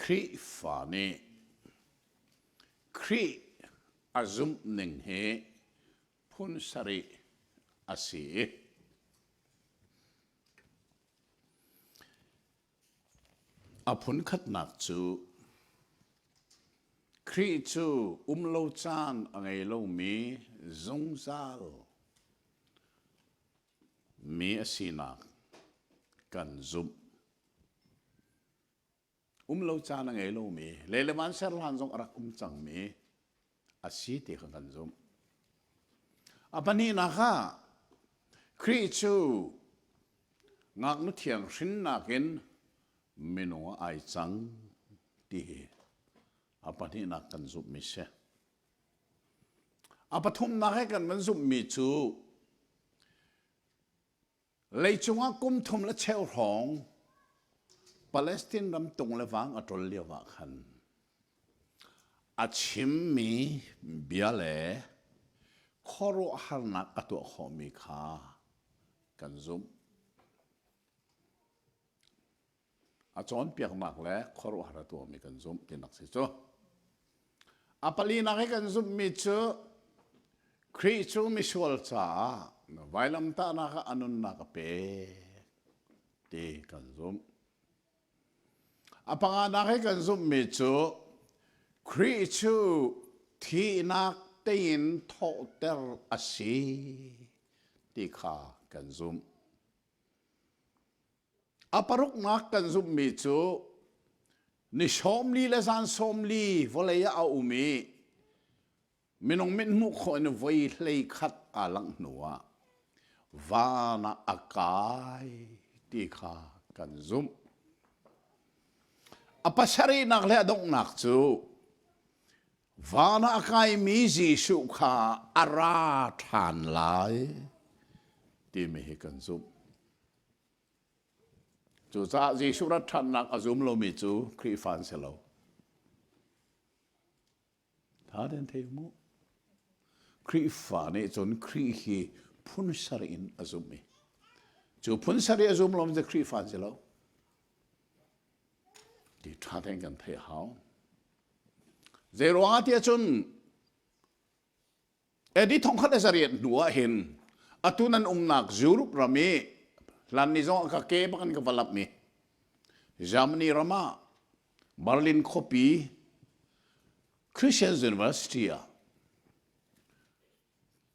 Khrihfa nih Khrih a zumh ning hi phun sarih a si. A phunkhatnak cu Khrih cu um lo caan a ngei lomi zungzal mi a sinak kan zumh. Um lo caan a ngei lomi, lei le van ser hlan zong a rak um cangmi a si ti kha kan zumh. A pahnihnak ah Khrih cu ngaknu thiang hrinnak in minung ah ai cang ti hi a pahnihnak kan zumhmi si. A pathumnak he kan van zumhmi cu Leicung ah kum thum le cheu hrawng Palestine ram tung le vang a ṭol lio ah khan a chimmi bia le khuaruahharnak a tuah khawhmi kha kan zumh. A cawnpiaknak le khuaruahhar a tuahmi kan zumh tinak si cu. A palinak i kan zumhmi cu Khrih cu misual caah vailamtahnak ah a nunnak a pek ti kan zumh. A panganak i kan zumhmi cu Khrih cu thihnak tein thawhter a si ti kha kan zumh. A paruknak kan zumhmi cu ni sawmli le zan sawmli vawlei ah a um i minung mit hmuh khawh in voi hlei khat aa langh hnu ah van ah a kai ti kha kan zumh. A pasarihnak le a donghnak cu van ah a kaimi Jesuh kha a ra ṭhan lai timi hi kan zumh. Cucaah Jesuh rat ṭhannak a zum lomi cu Khrihfa an si lo. Tha tein thei mu. Khrihfa nih cun Khrih hi phun sarih in a zumh i cu phun sarih a zum lomi cu Khrihfa an si lo. Ti ṭha tein kan theih a hau. Zei ruangah tiah cun AD 1800 hnu ah hin atu nan umnak Europe ram i hlan ni zong ka ke bak in ka va lap mi Germany ram ah Berlin khuapi Christian University ah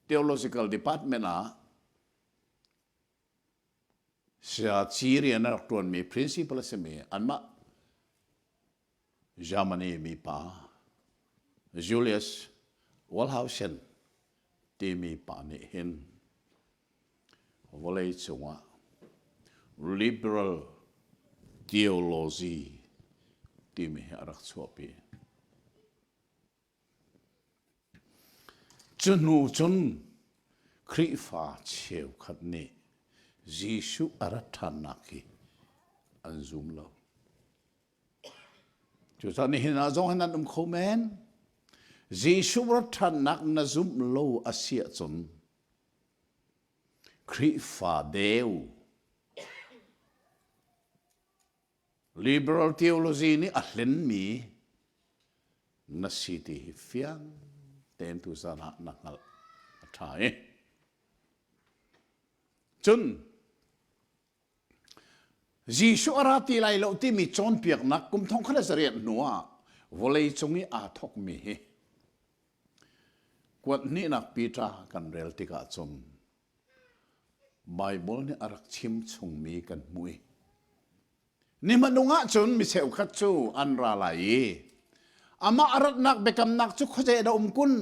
Theological Department ah Siaci rian a rak ṭuanmi principal a simi anmah Germany mipa Julius Wellhausen timi pa nih hin vawlei cungah liberal theology timi hi a rak chuahpi. Cu hnu cun Khrihfa cheukhat nih Jesuh a rat ṭhannak hi an zum lo. Cucaah nihin ah zong hin an um kho men. Jesuh rat ṭhannak na zumh lo a si ahcun Khrihfa deu Liberal theology nih a hlenmi na si ti hi fiang tein tuzan ah na hngalh a ṭha i. Cun Jesuh a ra ti lai lo timi cawnpiaknak kum thong khat le zariat hnu ah vawlei cung i aa thawkmi hi kuat hnihnak Peter kan rel tikah cun Baibal nih a rak chim chungmi kan hmuh i ni hmanung ah cun mi cheukhat cu an ra lai i amah a ratnak biakamnak cu khuazei dah um kun?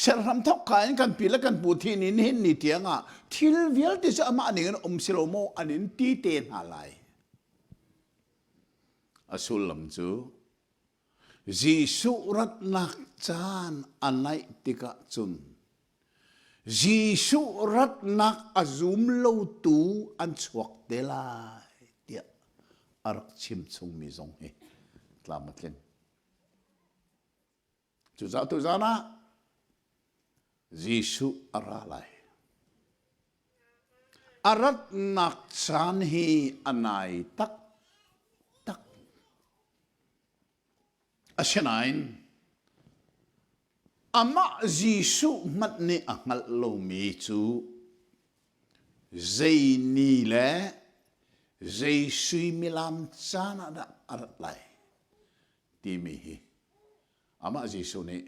Serhram thawk ka in kan pi le kan pu thi ni nihin ni tiang ah thil vialte cu amah ning in um si lo maw an in ti te hna lai. A sullam cu Jesuh ratnak caan a naih tikah cun Jesuh ratnak a zum lotu an chuak te lai tiah a rak chim chungmi zong hi tlam a tling. Cucaah tuzaan ah Jesuh a ra lai. A ratnak caan hi a nai taktak. Asinain amah Jesuh hmanh nih a hngalh lomi cu zei ni le zei suimilam caan ah dah a rat lai timi hi amah Jesuh nih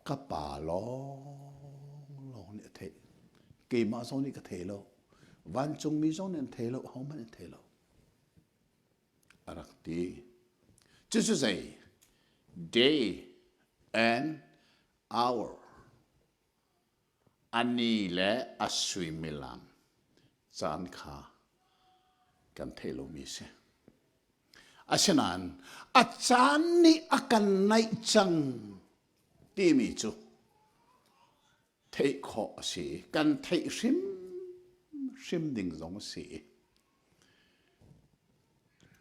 ka pa lawnglawng nih a theih. Keimah zong nih ka thei lo. Vancungmi zong nih an thei lo. Ahohmanh an thei lo. A rak ti. Cucu zei? Day and hour. A ni le a suimilam caan kha kan theih lomi a si. Asinain a caan nih a kan naih cang timi cu theih khawh a si. Kan theih hrimhrim ding zong a si.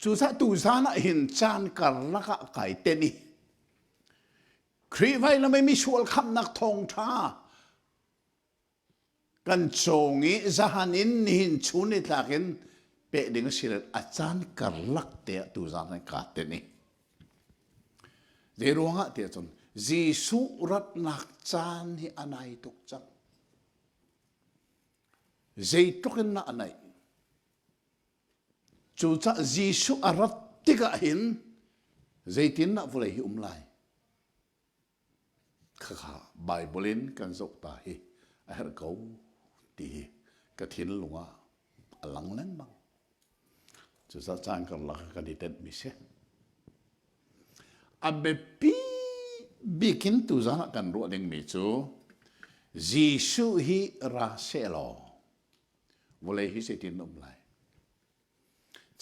Cucaah tuzaan ah hin caan karlak ah kai tenh i Khrih vailam i misual khamhnak thawngṭha kan cawng i zahan in nihin chun ni tlak in peh ding a si a caan karlak te ah tuzaan kan kaa tenh i zei ruangah tiah cun Jesuh ratnak caan hi a nai tuk cang. Zeitluk in dah a naih? Cucaah Jesuh a rat tikah hin zeitindah vawlei hi um lai? Khakha Bible in kan zoh ta hi a herh ko ti hi ka thinlung ah a lang lengmang. Cucaah caan karlak ah kan i tenhmi si. A biapi bik in tuzaan ah kan ruah dingmi cu Jesuh hi ra sehlaw vawlei hi zeitin um lai?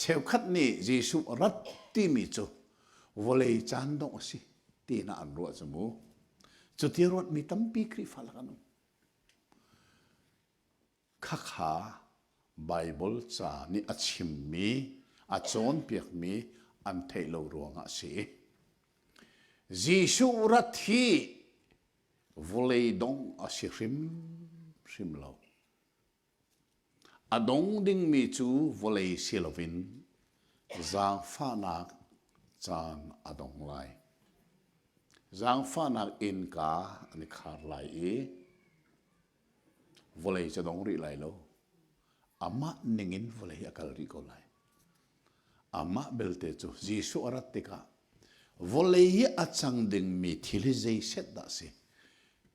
Cheukhat nih Jesuh rat timi cu vawlei caan dongh a si tina an ruah cu mu. Cuti ruatmi tampi Khrihfa lak an um. Khakha Bible ca nih a chimmi, a cawnpiakmi an theih lo ruangah a si. Jesuh rat hi vawlei dong a si hrimhrim lo. A dong dingmi cu vawlei si loin zaangfahnak caan a dong lai. Zaangfahnak innka an i khar lai i vawlei cu dong rih lai lo. Amah ningin vawlei a kal rih ko lai. Amah belte cu Jesuh a rat tikah vawlei i a cang dingmi thil hi zei set dah si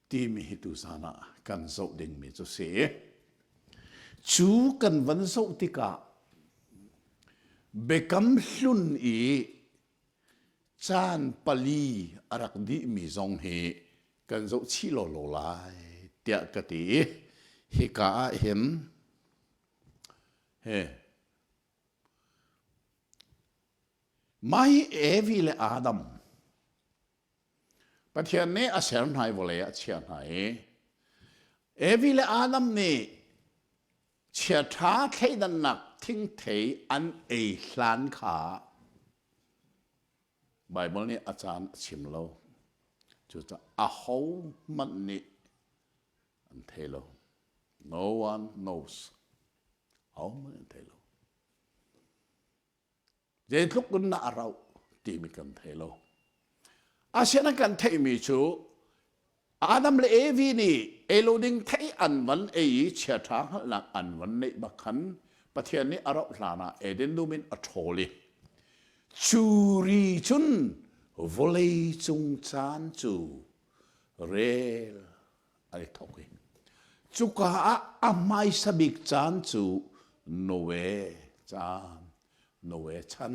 timi hi tuzan ah kan zoh dingmi cu si. Cu kan van zoh tikah Biakam Hlun i caan pali a rak dihmi zong hi kan zoh chih lawlaw lai tiah ka ti i hika ah hin he Mah hi Evi le Adam Pathian nih a ser hna i vawlei ah a chiah hna i Evi le Adam nih chiaṭha thleidannak thingthei an ei hlan kha Baibal nih a caan a chim lo. Cucaah ahohmanh nih an thei lo. No one knows. Ahohmanh an thei lo. Zeitluk in dah a rauh timi kan thei lo. Asinain kan theihmi cu Adam le Evi nih ei lo ding thei an van ei i chiaṭha hngalhnak an van neih bak khan Pathian nih a rauh hlan ah Eden dum in a ṭhawl i cu ri cun vawlei cung caan cu rel an i thawk i cuka ah a hmaisa bik caan cu Noe caan, Noe chan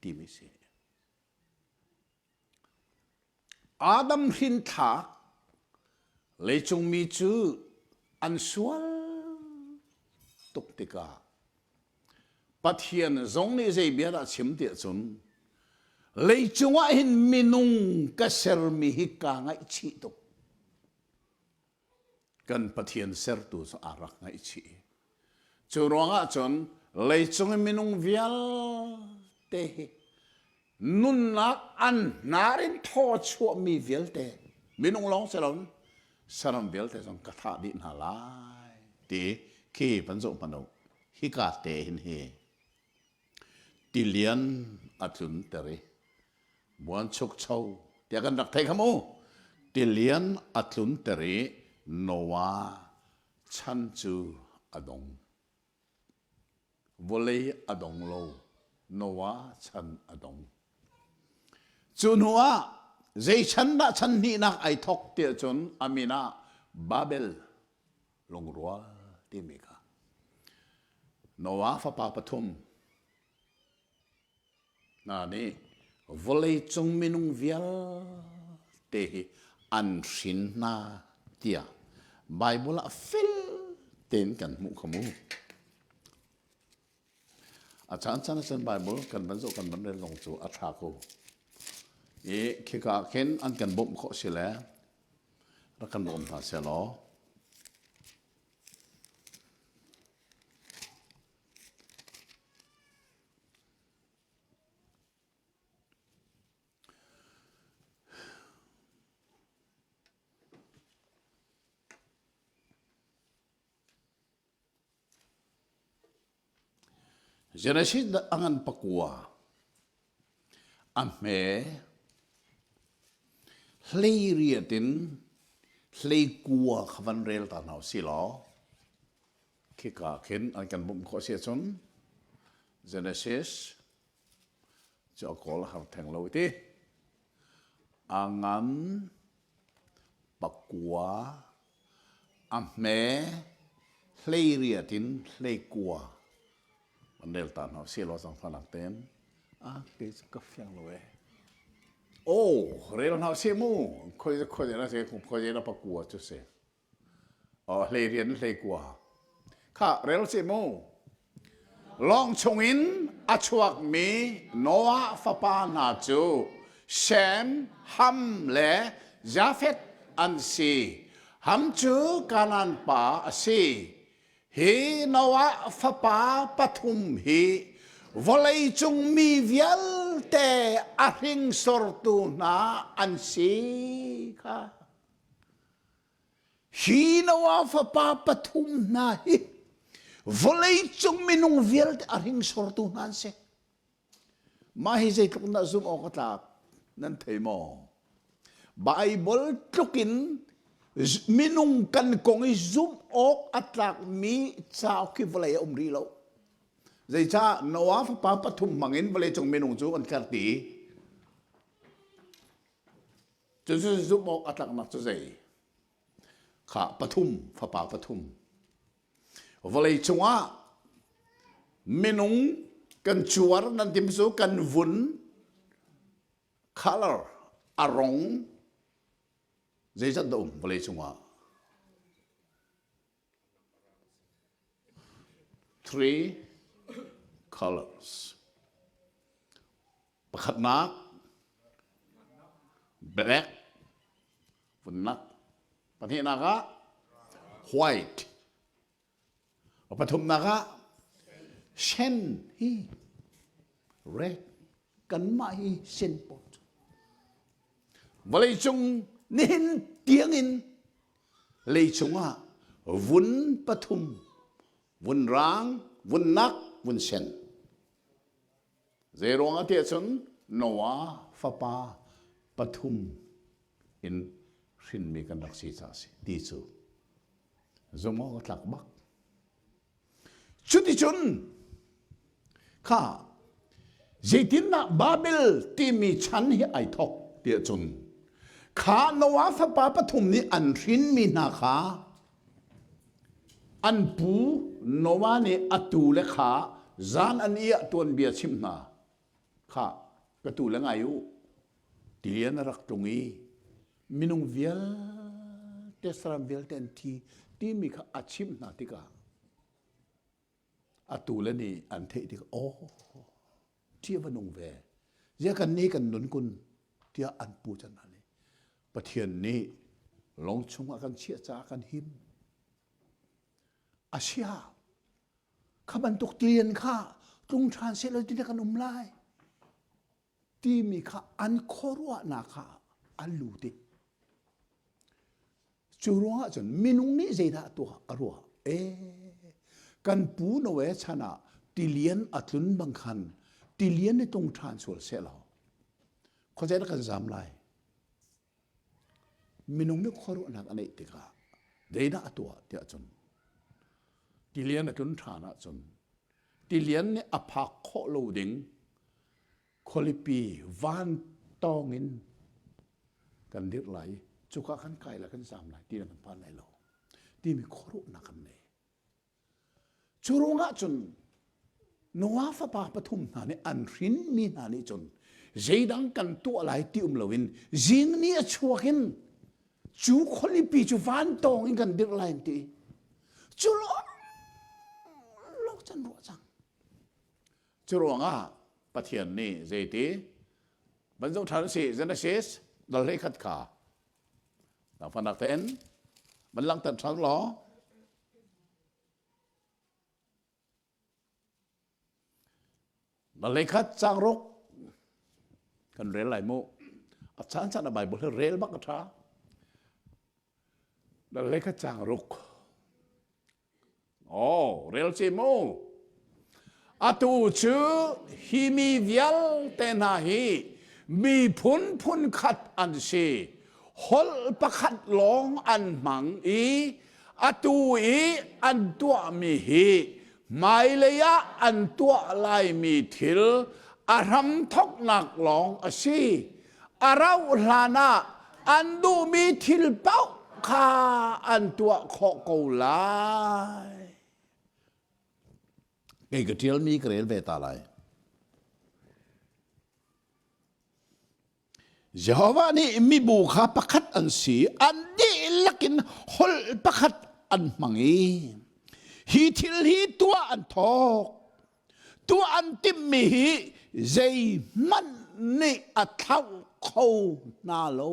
timi si. Adam hrinthlak leicung mi cu an sual tuk tikah Pathian zong nih zei bia dah chim tiah cun leicung ah hin minung ka sermi hi kaa ngaihchih tuk. Kan Pathian sertu cu aa rak ngaihchih. Cu ruangah cun leicung i minung vialte hi nunnak an hnar in thaw chuahmi vialte minung lawng si loin saram vialte zong ka thah dih hna lai ti khi van zoh hmanh u hika te hin hi tilian a tlunter i. Buanchukcho tiah kan rak theih kha mu. Tilian a tlunter i Noah chan cu a dong. Vawlei a dong lo. Noah chan a dong. Cu hnu ah zei chan dah chan hnihnak ai thok tiah cun a min ah Babel lungrual timi kha Noah fapa pathum hna nih vawleicung minung vialte hi an hrin hna tiah Baibal ah fel tein kan hmuh kha mu. A caan caan ah cun Baibal kan van zoh kan van rel zong cu a ṭha ko. I khika ah khin an kan bawmh khawh si le rak kan bawm hna seh law Genesis a ngan pakua a hme hleiriat in hleikua kha van rel ta hna usih law khika khin an kan bawmh khawh si ahcun Genesis cu a kawl a har theng lo ti. A ngan pakua a hme hleiriat in hleikua an rel ta hna usih law zangfahnak tein a ke cu ka fiang lo e. Oh, rel hna usih mu. Khoi khoi na se khoi na pakua cu si. Hleirian hleikua kha rel si mu. Lawng chungin a chuakmi Noah fapa hna cu Shem, Ham le Jafeth an si. Ham cu Kanaan pa a si. Hi Noah fapa pathum hi vawleicung mi vialte a hringsortu hna an si kha. Hi Noah fapa pathum hna hi vawleicung minung vialte a hringsortu hna an si. Mah hi zeitluk dah zumh awk a tlak nan thei maw? Baibal tluk in minung kan kong i zumh awk a tlakmi cauk hi vawlei a um rih lo. Zeicah Noah fapa pathum hmang in vawleicung minung cu an tler ti. Cucu zumh awk a tlaknak cu zei? Kha pathum, fapa pathum. Vawlei cungah minung kan cuar nan tim cu kan vun color a rong zeizat dah um vawlei cungah? Three colors. Pakhatnak black vunnak pahnihnak ah white pathumnak ah sen hi red kanmah hi sen pawl cu vawleicung nihin tiangin leicung ah vun pathum vun rang vun nak vun sen Zei ruangah tiah cun Noah fapa pathum in hrinmi kan rak si caah a si ti cu zumh awk a tlak bak. Cuticun kha zeitindah Babel timi chan hi ai thawk tiah cun kha Noah fapa pathum nih an hrinmi hna kha An pu Noah nih a tule kha zan an iah tuanbia chimh hna. Khah, ka tule ngai u. Tilian a rak tlung i minung vialte saram vialte an thi timi kha a chimh hna tikah a tule nih an theih tikah aw ṭih a va nung ve. Ziah kan nih kan nun kun tiah an pu chan hna nih Pathian nih lawng chungah kan chiah caah kan him. Asia kha bantuk tilian kha tlung ṭhan sehlaw ti kan um lai timi kha an khuaruahnak kha an lut i cu ruangah cun minung nih zeidah tuah a ruah e kan pu Noe chan ah tilian a tlun bang khan tilian i tlung ṭhan sual sehlaw. Khuazei dah kan zam lai? Minung nih khuaruahnak a neih tikah zeidah a tuah tiah cun tilian a tlun ṭhan ahcun tilian nih a phak khawh lo ding khualipi vantawng in kan dirh lai i cuka kan kai lai kan zam lai ti kan phan lai lo timi khuaruahnak kan nei. Cu ruangah cun Noah fapa pathum hna nih an hrinmi hna nih cun zeidang kan tuah lai ti um loin zing ni a chuak in cu khualipi cu vantawng in kan dirh lai an ti. Cu lawng can ruah cang. Cu ruangah Pathian nih zeiti van zoh ṭhan si Genesis dal 11 kha Langfanak tein van langhter ṭhan law na leikhat caang ruk kan rel lai mu. A caan caan a Bible hi rel bak a ṭha. Na leikhat caang ruk. Oh, rel ci mu. Atu cu hi mi vialte hna hi miphun phun khat an si. Holh pakhat lawng an hmang i atu i an tuahmi hi hmailei ah an tuah laimi thil a hramthawknak lawng a si. A rauh hlan ah an duhmi thil paoh kha an tuah khawh ko lai. Kei ka ṭialmi ka rel ve ta lai. Jehovah nih mibu kha pakhat an si, an dihlak in holh pakhat an hmang i hi thil hi tuah an thawk. Tuah an timhmi hi zeihmanh nih a thlauh kho hna lo.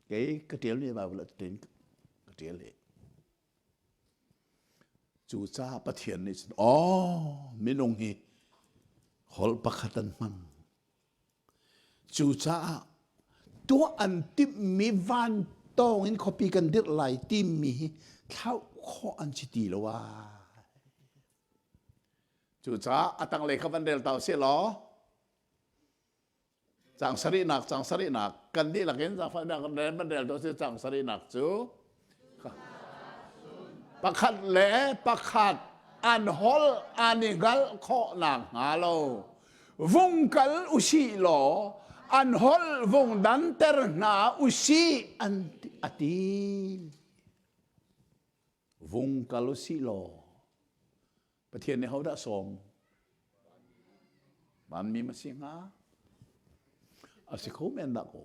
Kei ka ṭialmi Baibal ah cutin ka ṭial hi. Cucaah Pathian nih cun, aw minung hi holh pakhat an hmang. Cucaah tuah an timhmi vantawng in khuapi kan dirh lai timi hi thlauh khawh an si ti lo ai. Cucaah a tanglei kha van rel ta usih law Caang sarihnak, caang sarihnak, kan dihlak in zaangfahnak kan rel, van rel tuah si caang sarihnak cu pakhat le pakhat an holh an i hngalh khawh nakhnga lo vung kal usih law an holh vung danter hna usih an a ti. Vung kal usih law Pathian nih hodah sawm? Vanmi ma si hnga? A si kho men dah ko.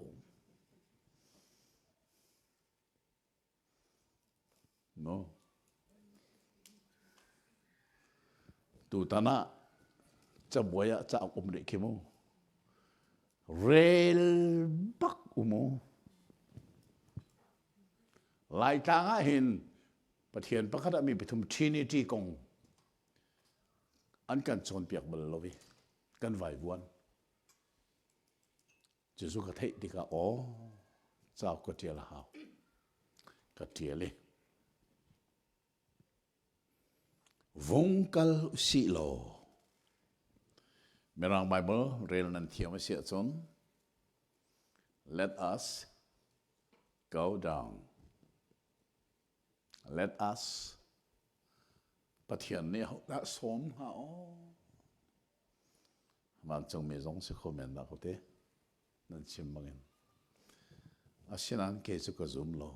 No. Tutan ah cabuai ah cauk um rih khi mu. Rel bak umu. Laitlang ah hin Pathian pakhat ah mi pathum Trinity kong an kan cawnpiak bal lo i kan vaivuan. Cucu ka theih tikah aw cauk ka ṭial a hau. Ka ṭial i vung kal usih law Mirang Bible rel nan thiam a si ahcun let us go down. Let us Pathian nih hodah sawm hnga aw? Vancungmi zong si kho men dah ko te nan chim bangin. Asinain kei cu ka zum lo.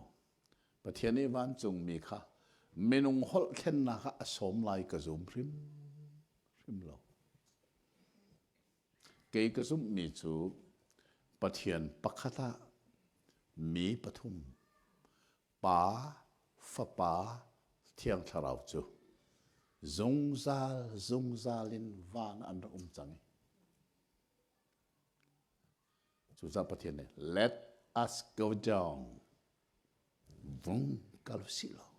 Pathian nih vancungmi kha minung holh thlennak ah a sawm lai ka zum hrim hrim lo. Kei ka zumhmi cu Pathian pakhat ah mi pathum Pa, Fapa, Thiang Thlarau cu zungzal zungzal in van an rak um cang i cucaah Pathian nih let us go down vung kal usih law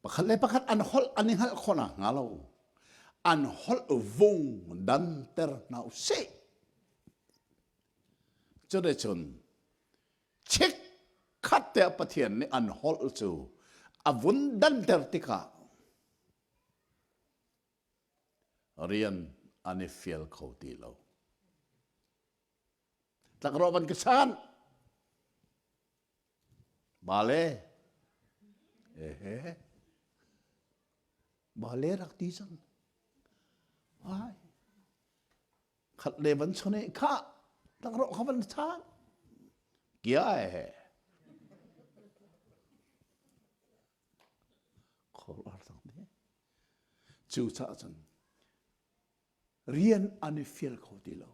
pakhat le pakhat an holh an i hngalh khawh nakhnga lo an holh vung danter hna usih cuticun chikkhat te ah Pathian nih an holh cu a vun danter tikah rian an i fial kho ti lo. Tlakrawh van ka chan. Bale. Ehe. Bale rak ti cang. Ai. Khat le van chone kha tlakrawh kha van chan. Kia he. Khor ar cang ne. Cu caah cun rian an i fial kho ti lo.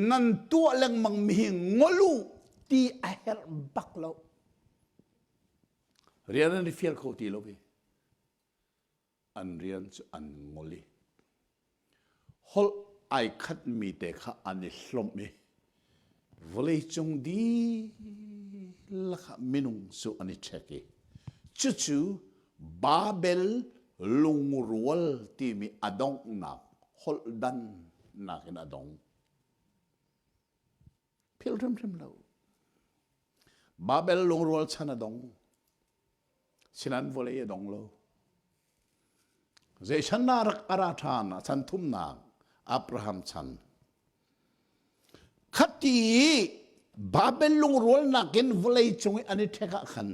Nan tuah lengmang mi hi ngol u ti a herh bak lo. Rian an i fial kho ti lo i an rian cu an ngol i holh ai khatmi te kha an i hlomh i vawleicung dihlak ah minung cu an i ṭhek i cucu Babel lungrual timi a donghnak holh dannak in a dong. Philh hrimhrim lo. Babel lungrual chan a dong. Sinan vawlei a dong lo. Zei chan na rak ara ṭhan a chan thumnak Abraham chan. Khati Babel lungrualnak in vawlei cung i an i ṭhek ah khan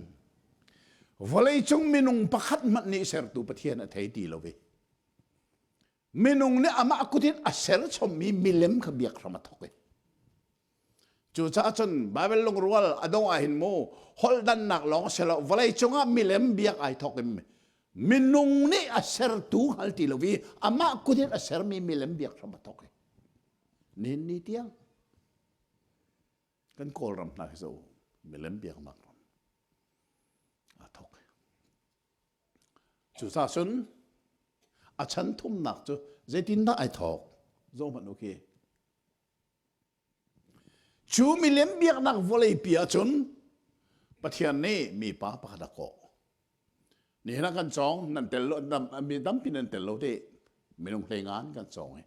vawlei cung minung pakhat hmanh nih sertu Pathian a thei ti lo i minung nih amah kut in a ser chommi milem kha biak hram a thawk i Cucaah cun Baibal lungrual a dong ah hin mu holh dannak lawng si lo vawlei cungah milem biak ai thawk in minung nih a sertu hngal ti lo i amah kut in a sermi milem biak hram a thawk i nihin ni tiang kan Kawlram hna hi zo milem biaknak ram aa thawk. Cucaah cun a chan thumnak cu zeitindah ai thawk zoh hmanh u khi. Cu milem biaknak vawleipi ahcun Pathian nih mipa pakhat a kawh. Nihin ah kan cawng, nan tel lo, mi tampi nan tel lo te, minung hlei ngan kan cawng i.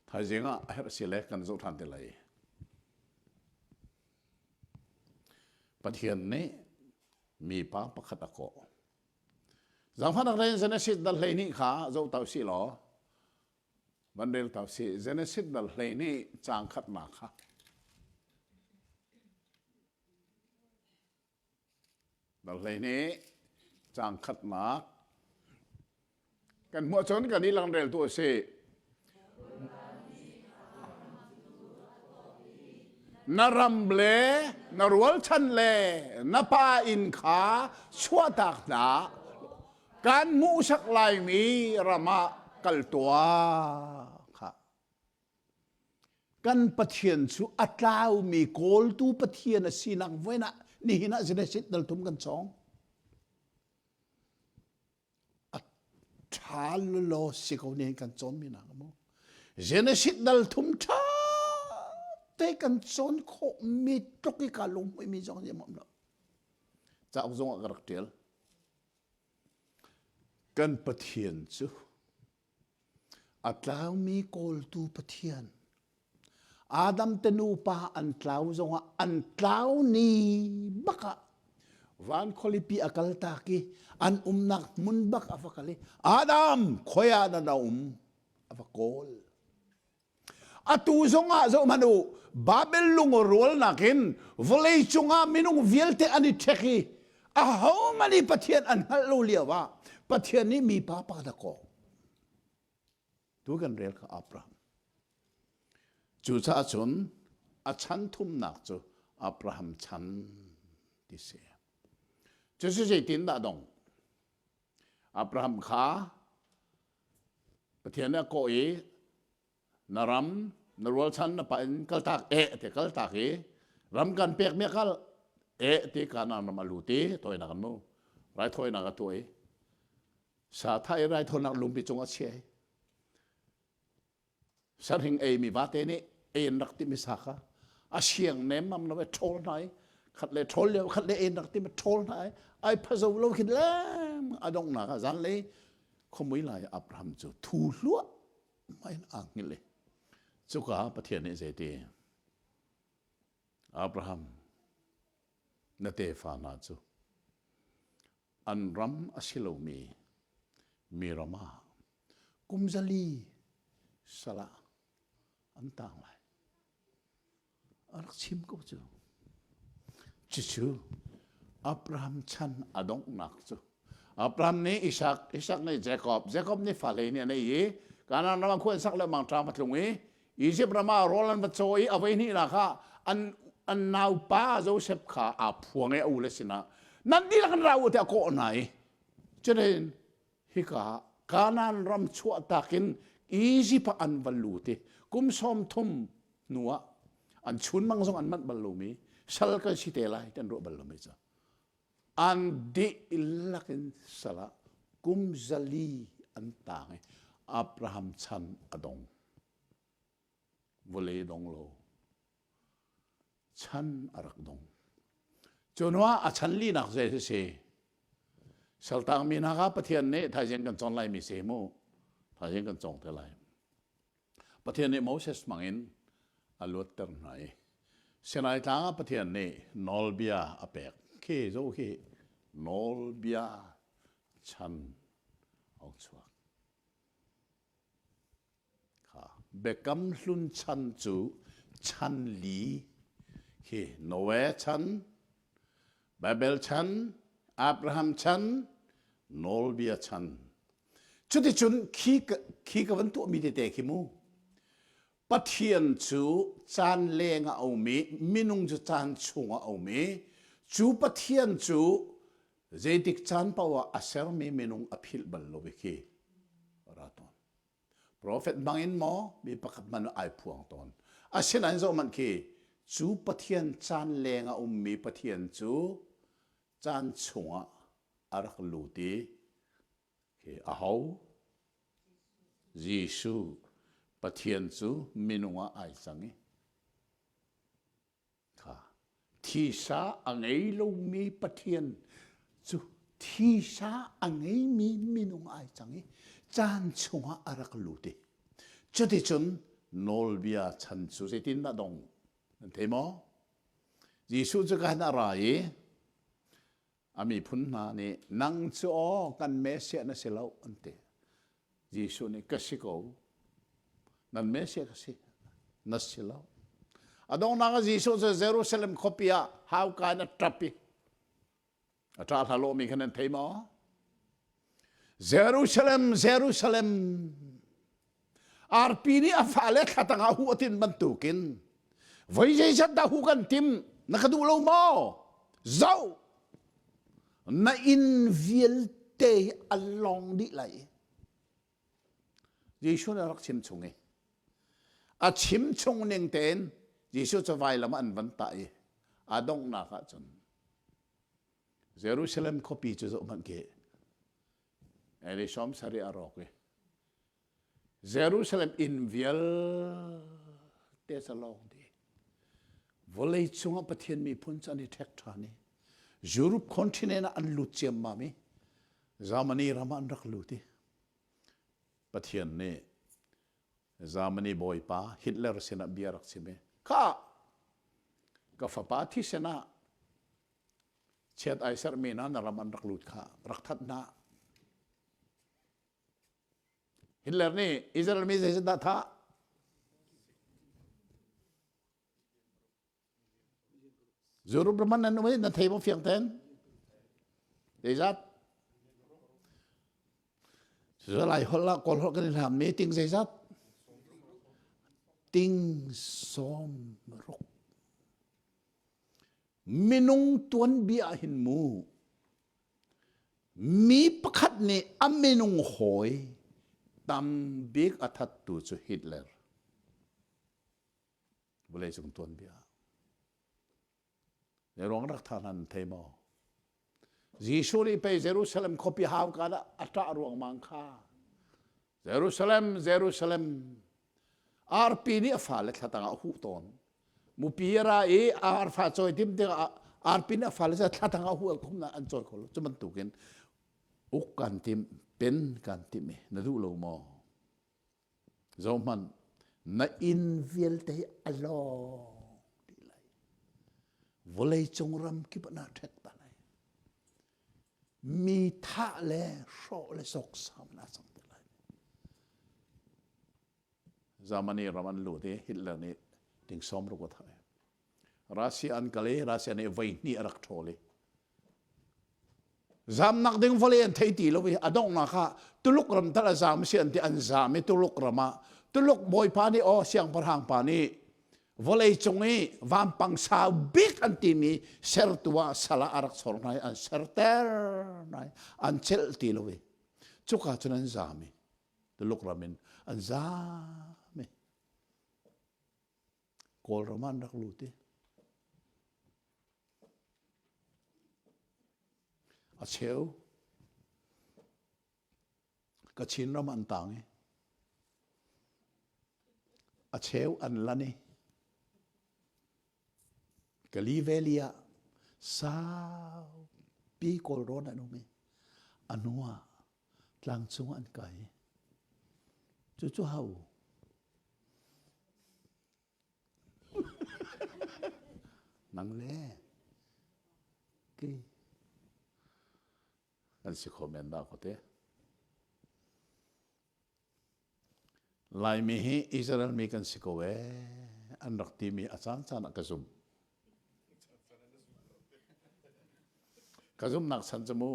Thaizing ah a herh si le kan zoh ṭhan te lai. Pathian nih mipa pakhat a kawh. Zaangfahnak tein Genesis dal 12 kha zoh ta usih law van rel ta usih. Genesis dal 12 caang khatnak kha. Dal 12 caang khatnak kan hmuh cun kan i lang rel tu a si. Na ram le na rualchan le na pa inn kha chuahtak hna kan hmuhsak laimi ram ah kal tuah kha kan Pathian cu a tlaumi kawltu Pathian a sinak voin ah nihin ah Genesis dal thum kan cawng a ṭha lawlaw si ko nih kan cawnmi nak mu Genesis dal thum ṭha te kan cawn khawh mi tluk i ka lunghmuih mi zong nih mom lo cauk zong ah ka rak ṭial kan Pathian cu A tlaumi kawltu Pathian. Adam te nupa an tlau zongah an tlau ni bak ah van khualipi a kal tak i an umnak hmun bak a va kal i Adam khoi ah dah na um a va kawl. Atu zongah zoh hmanh u, Babel lungrualnak in vawlei cungah minung vialte an i ṭhek i ahohmanh i Pathian an hngalh lo lio ah Pathian nih mipa pa dakaw. Tu kan rel kha Abraham. Cucaah cun a chan thumnak cu Abraham chan ti si. Cucu zeitindah dong? Abraham kha Pathian nih a kawh i na ram na rualchan na pa in kaltak e ti kaltak i ram kan pek mi kal e ti Kanaan ram a lut i toinak an mu raithawinak a tuah i sa tha i raithawinak lungpi cung a chia i Sarhing eimi vate nih ei an rak timi sa kha a siang nemmam lo i ṭhawl hna i khat le ṭhawl lio khat le ei an rak timi ṭhawl hna i ai phazo lo khin leng a donghnak ah zanlei khuamui lai Abraham cu thu hluah in aa hngilh i cuka Pathian nih zeiti Abraham na tefa hna cu an ram a si lomi mi ram ah. Kum 400 sal ah an tang lai. A rak chim ko cu. Cucu Abraham chan a donghnak cu. Abraham nih Isak, Isak nih Jacob, Jacob nih fale nih a nei i Kanaan ram ah khua an sak lengmang ṭam a tlung i Egypt ram ah rawl an va caw i a voi hnihnak ah an an naupa Joseph kha aa phuang i a ule sinah nan dihlak in ra u tiah a kawh hna i cutin hika Kanaan ram chuahtak in Egypt ah an va lut i kum 30 hnu ah an chunmang zong an manh bal lomi sal kan si te lai ti an ruah bal lomi cu an dihlak in sal ah kum 400 an tang i Abraham chan a dong. Vawlei dong lo. Chan a rak dong. Cu hnu ah a chan linak zei a si? Saltang mi hna kha Pathian nih thaizing kan cawn lai mi si mu. Thaizing kan cawng te lai. Pathian nih Moses hmangin a luatter hna i Sinai tlang ah Pathian nih nawlbia a pek. Khi zo khi nawlbia chan a chuak. Kha Biakam hlun chan cu chan li khi Noah chan, Babel chan, Abraham chan, nawlbia chan. Cuticun khi khi ka van tuahmi tete khi mu Pathian cu caan leng ah a um i minung cu caan chung ah a um i cu Pathian cu zeitik caan paoh ah a sermi minung a philh bal lo i khi ra tawn. Profet hmang in maw mi pakhat hmanh ai phuang tawn. Asinain zohhmanh khi cu Pathian caan leng ah ummi Pathian cu caan chungah a rak lut i khi aho? Jesuh Pathian cu minung ah ai cang i Kha thisa a ngei lomi Pathian cu thisa a ngeimi minung ai cang i caan chungah a rak lut i cuticun nawlbia chan cu zeitindah dong nan thei maw? Jesuh cu ka han a ra i A miphun hna nih nang cu aw kan Messiah na si lo an ti. Jesuh nih ka si ko. Nan Messiah ka si. Na si lo. A donghnak ah Jesuh cu Jerusalem khuapi ah hauka in a ṭap i a ṭah hla lawhmi kha nan thei maw? Jerusalem, Jerusalem, Arpi nih a fale thla tangah hu a tin bantukin voi zeizat dah hu kan tim na ka duh lo maw? Zoh! Na inn vialte hi a long dih lai. Jesuh nih a rak chim chung i a chim chung ning tein Jesuh cu vailam an van tah i a donghnak ah cun Jerusalem khuapi cu zoh hmanh khi Eli 70 a rawk i Jerusalem inn vialte cu lawng dih. Vawlei cungah Pathian miphun cu an i ṭhek ṭhan i Europe continent ah an lut ciammam i Germany ram ah an rak lut i Pathian nih Germany bawipa Hitler sinah bia rak chim i kha ka fapa thisen ah chiat ai serhmi hna na ram an rak lut kha rak that hna. Hitler nih Israel mi zeizat dah thah? Europe ram nan um i na thei maw fiang ten? Zeizat? Lai holh ah Kawl holh kan i hlam mi ting zeizat? Ting 60. Minung tuanbia ah hin mu mi pakhat nih a minung hawi tam bik a thattu cu Hitler. Vawleicung tuanbia. Ruang rak tha hna nan thei maw? Jesuh nih pei Jerusalem khuapi hauka dah a ṭah ruangmang kha. Jerusalem, Jerusalem, arpi nih a fale thlatang ah a huh tawn. Mupi a ra i arfa cawi tim tikah arpi nih a fale cu thlatang ah a huh khum an cawi kho lo. Cu bantukin uk kan tim, pen kan tim i na duh lo maw? Zohhmanh, na inn vialte hi a lawng dih lai. Vawleicung ram kip ah naa ṭhek ta lai. Mi thah le hrawh le sawksam naa cang te lai. Germany ram an lut i Hitler nih ting 60 a thah. Russia an kal i Russia nih voi hnih a rak ṭhawl i zamnak ding vawlei an thei ti lo i a donghnak ah Tuluk ram tal a zam si an ti an zam i Tuluk ram ah Tuluk bawipa nih aw siangpahrang pa nih vawlei cung i vampang sau bik an timi sertu ah sal ah a rak chor hna i an serter hna i an celh ti lo i cuka cun an zam i Tuluk ram in an zam i Kawlram ah an rak lut i a cheu Kachin ram an tang i a cheu an lan i Kali Valley ah saupi Kawlrawn an um i a hnu ah tlangcung an kai. Cucu hau. Nang le kei an si kho men dah ko te. Laimi hi Israel mi kan si ko ee an rak timi a caan caan ah ka zum. Ka zumnak chan cu mu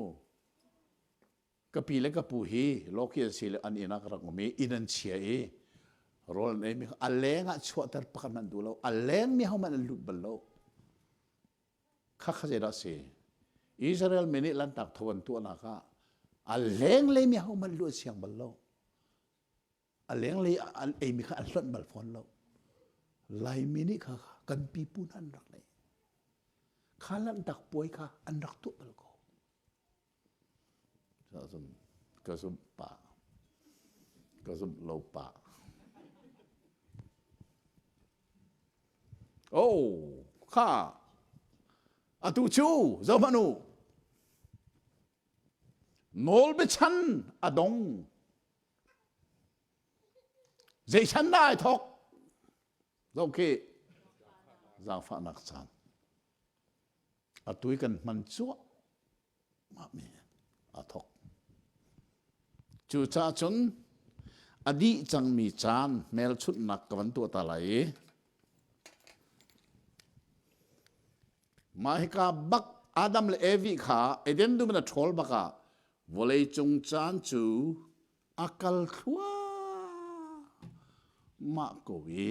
ka pi le ka pu hi lawki an si le an inn ah ka rak um i inn an chia i rawl an ei mi a leng ah chuahter pakhat hmanh duh lo a leng mi hohmanh an lut bal lo Khakha zeidah a si? Israel mi nih lanhtak tho an tuahnak ah a lenglei mi hohmanh luh an siang bal lo. A lenglei an eimi kha an hlonh bal fawn lo. Laimi nih kha kan pipu hna an rak nei. Kha lanhtak puai kha an rak tuah bal ko. Cun ka zumh pah, ka zumh lo pah. Oh, kha atu cu zohhmanh u. Nawlbiachan a dong. Zei chan dah ai thawk? Zoh khi zaangfahnak caan. Atu i kan hman cuahmah mi aa thawk. Cucaah cun a dih cangmi caan hmelchunhnak ka van tuah ta lai i mah hika bak Adam le Evi kha Eden dum in a ṭhawl bak ah vawleicung caan cu a kal thluahmah ko i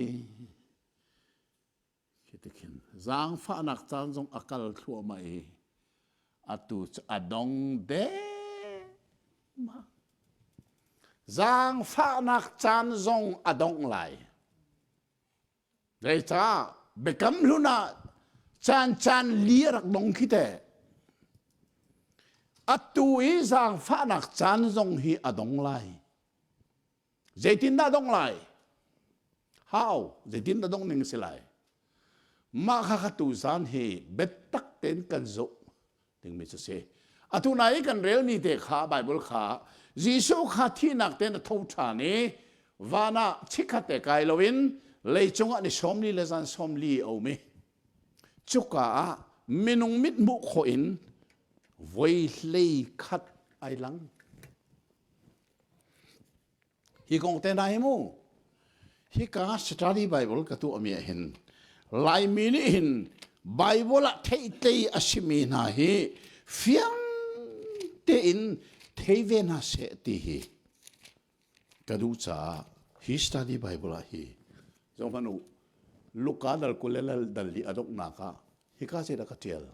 Khi ti khin zaangfahnak caan zong a kal thluahmah i atu cu a dong dengmang. Zaangfahnak caan zong a dongh lai. Zeicah biakam hlun ah caan caan li a rak dong khi teh. Atu i zaangfahnak caan zong hi a dong lai. Zeitindah dong lai? How? Zeitindah dong ning si lai? Mah kha kha tu zan hi biatak tein kan zoh dingmi cu si. Atu nai i kan relmi te kha Bible kha Jesuh kha thihnak tein a tho ṭhan i van ah chikkhat te kai loin leicung ah ni 40 le zan 40 a um i cuka ah minung mit hmuh khawh in voi hlei khat ai lang. Hi kong te hna hi mu hika study Bible ka tuahmi ah hin Laimi nih hin Bible ah theihtlei a simi hna hi fiang tein thei ve hna seh ti hi ka duh caah hi study Bible ah hi zohhmanh u Luka dal 20 le dal li a donghnak ah hika zeidah ka ṭial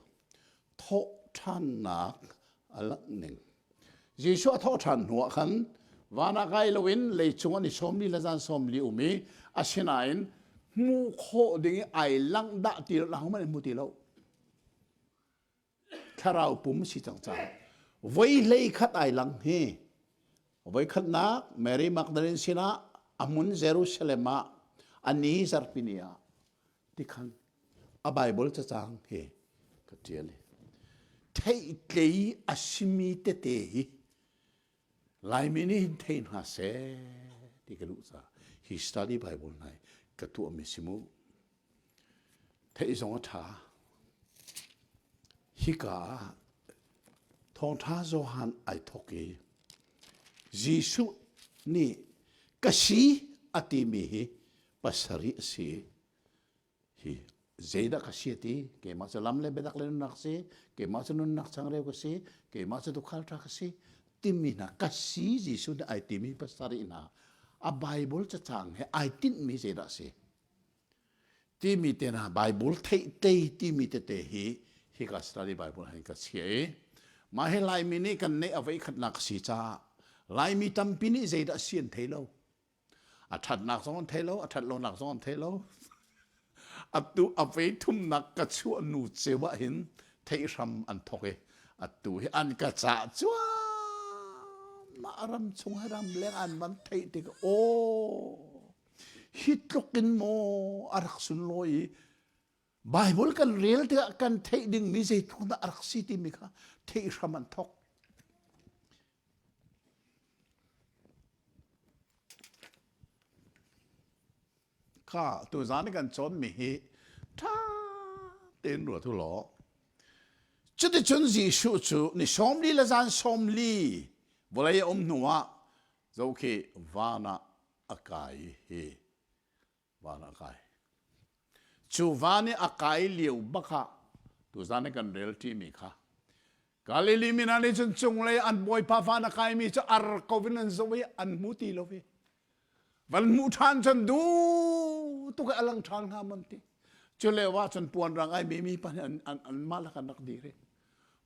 thawh ṭhannak a langh ning. Jesuh a thawh ṭhan hnuah khan van ah kai loin leicung an i sawmli le zan sawmli um i asinain hmuh khawh ding i ai langh dah ti lo ahohmanh an hmu ti lo. Thlarau pum si cang caah voi hlei khat ai lang hi voi khatnak Mary Magdalene sinah a hmun Jerusalem ah a ni zarhpini ah tikhan a Bible cacang hi ka ṭial i theihtlei a simi tete hi Laimi nih hin thei hna seh ti ka duh caah hi study Bible hna hi ka tuahmi si mu. Theih zong a ṭha. Hika ah thawngṭha Johan ai thawk i Jesuh nih ka si a. a timi hi pasarih a si. Hi zeidah ka si ti? Keimah cu lam le biatak le nunnak si, keimah cu nunnak changreu ka si, keimah cu tuukhal ṭha ka si, timi hna ka si Jesuh nih ai timi pasarih hna a Bible cacang he ai tinhmi zeidah a si? Timi te hna Bible theihtlei timi tete hi hika study Bible hin ka chia i mah hi Laimi nih kan neih a voikhatnak a si caah Laimi tampi nih zeidah si an thei lo. A ṭhatnak zong an thei lo, a ṭhat lonak zong an thei lo. Atu a vei thumnak ka chuah nu ceu ah hin theih hram an thawk i atu hi an ka cah cuahmah ram chung hi ram leng an van theih tik aw hi tluk in maw a rak sunlawi i Bible kan rel tikah kan theih dingmi zeitluk dah a rak si timi kha theih hram an thawk. Kha tuzan i kan cawnmi hi ṭha tein ruat u law cuticun Jesuh cu ni 40 le zan 40 vawlei a um hnuah zo khi van ah a kai hi van ah a kai. Cu van i a kai lio bak ah tuzan i kan rel ṭimi kha Galilee mi hna nih cun cunglei an bawipa van a kaimi cu ar ko in an zoh i an hmu ti lo i van hmuh ṭhan cun du tuk i a lang ṭhan hnga man ti. Cu lio ah cun puan rang ai mi mi pa nih an, an, anmah lak an rak dir i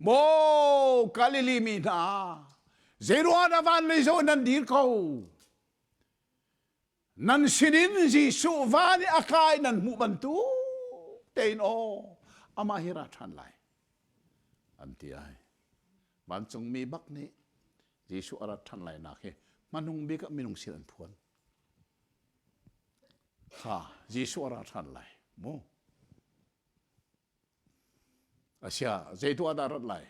Maw Galilee mi hna zeiruang dah van lei zoh in nan dir ko? Nan sinin Jesuh van i a kai nan hmuh bantuk tein aw amah hi ra ṭhan lai an ti ai. Vancungmi bak nih Jesuh a rat ṭhan lai nak hi hmanung bik ah minung sin an phuan. Kha Jesuh a ra ṭhan lai mu. Asia zei tuah dah rat lai?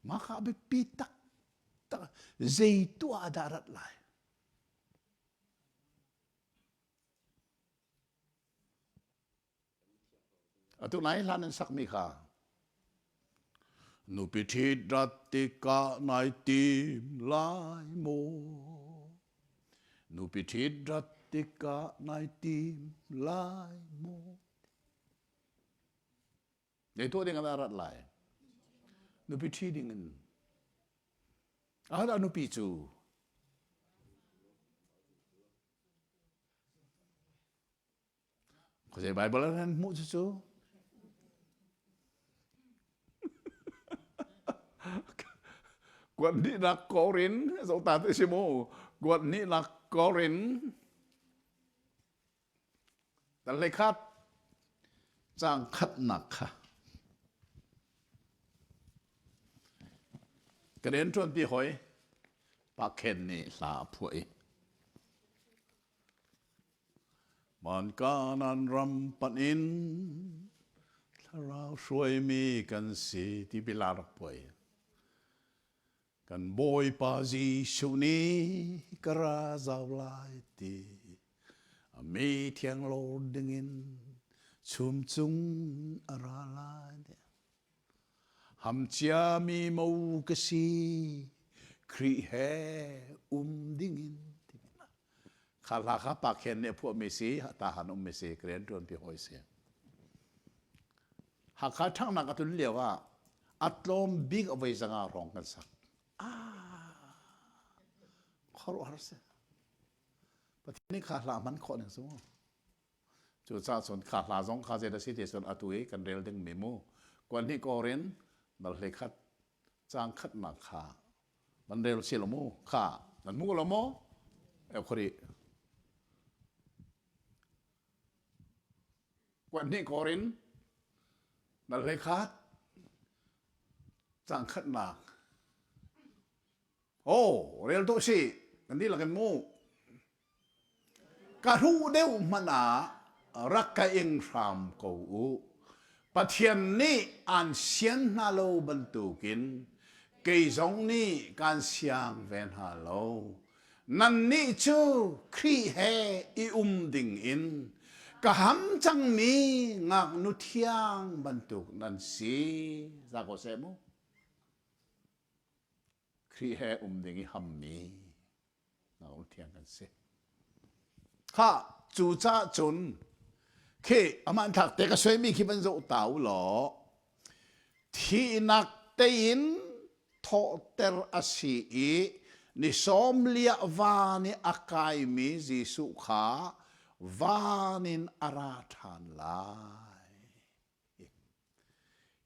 Mah kha a biapi taktak. Zei tuah ah dah rat lai? Atu nai hlan an sakmi kha nupi ṭhit rat tikah nai tim lai maw? Nupi ṭhit rat tikah nai tim lai maw? Zei tuah ding ah rat lai? Nupi ṭhi ding in. Ahodah nupi cu? Khuazei Bible ah nan hmuh cucu? Kuat hnihnak Korin, zota te si mu. Kuat hnihnak Korin. Dal 11 caang khatnak kha ka rianṭuanpi hawi Pa Khen nih hla a phuah i Van Kanaan ram panh in thlarau hruaimi kan si ti bia rak phuah i Kan Bawipa Jesuh nih ka ra zau lai ti a mi thiang lawr dingin chum cung a ra lai. Ham ciami mo ka si Khrih he um dingin kha hla kha pa khen nih a phuahmi si ta han ummi si ka rian ṭuanpi hawi si. Hakha ṭhanghnak a tlun lio ah a tlawm bik a voi 500 hrawng kan sak. Ah, khuaruahhar si. Pathian nih kha hla hman khawh ning cu. Cucaah cun kha hla zong kha zei dah si ti cun atu i kan rel ding mi mu. Kuan hnih korin dal 11 caang khatnak kha nan rel si lo mu kha nan hmu lo maw? Eukhari. Kuat hnih kawr in nal 11 caang khatnak. Oh, rel tuah sih. Kan dihlak in mu. Ka hruh deuh hmanh ah rak ka ing hram ko u. Pathian nih aan sian hna lo bantukin kei zong nih kaan siang ve hna lo. Nannih cu Khrih he i um dingin ka ham cangmi ngaknu thiang bantuk nan si. Za ko seh mu. Khrih he um ding i hammi. Lung thiang kan si. Kha cu ca cun khi aman thlak te ka suaimi khi van zoh ta u law thihnak tein thawhter a si i ni sawm liah van i a kaimi Jesuh kha van in a ra ṭhan lai.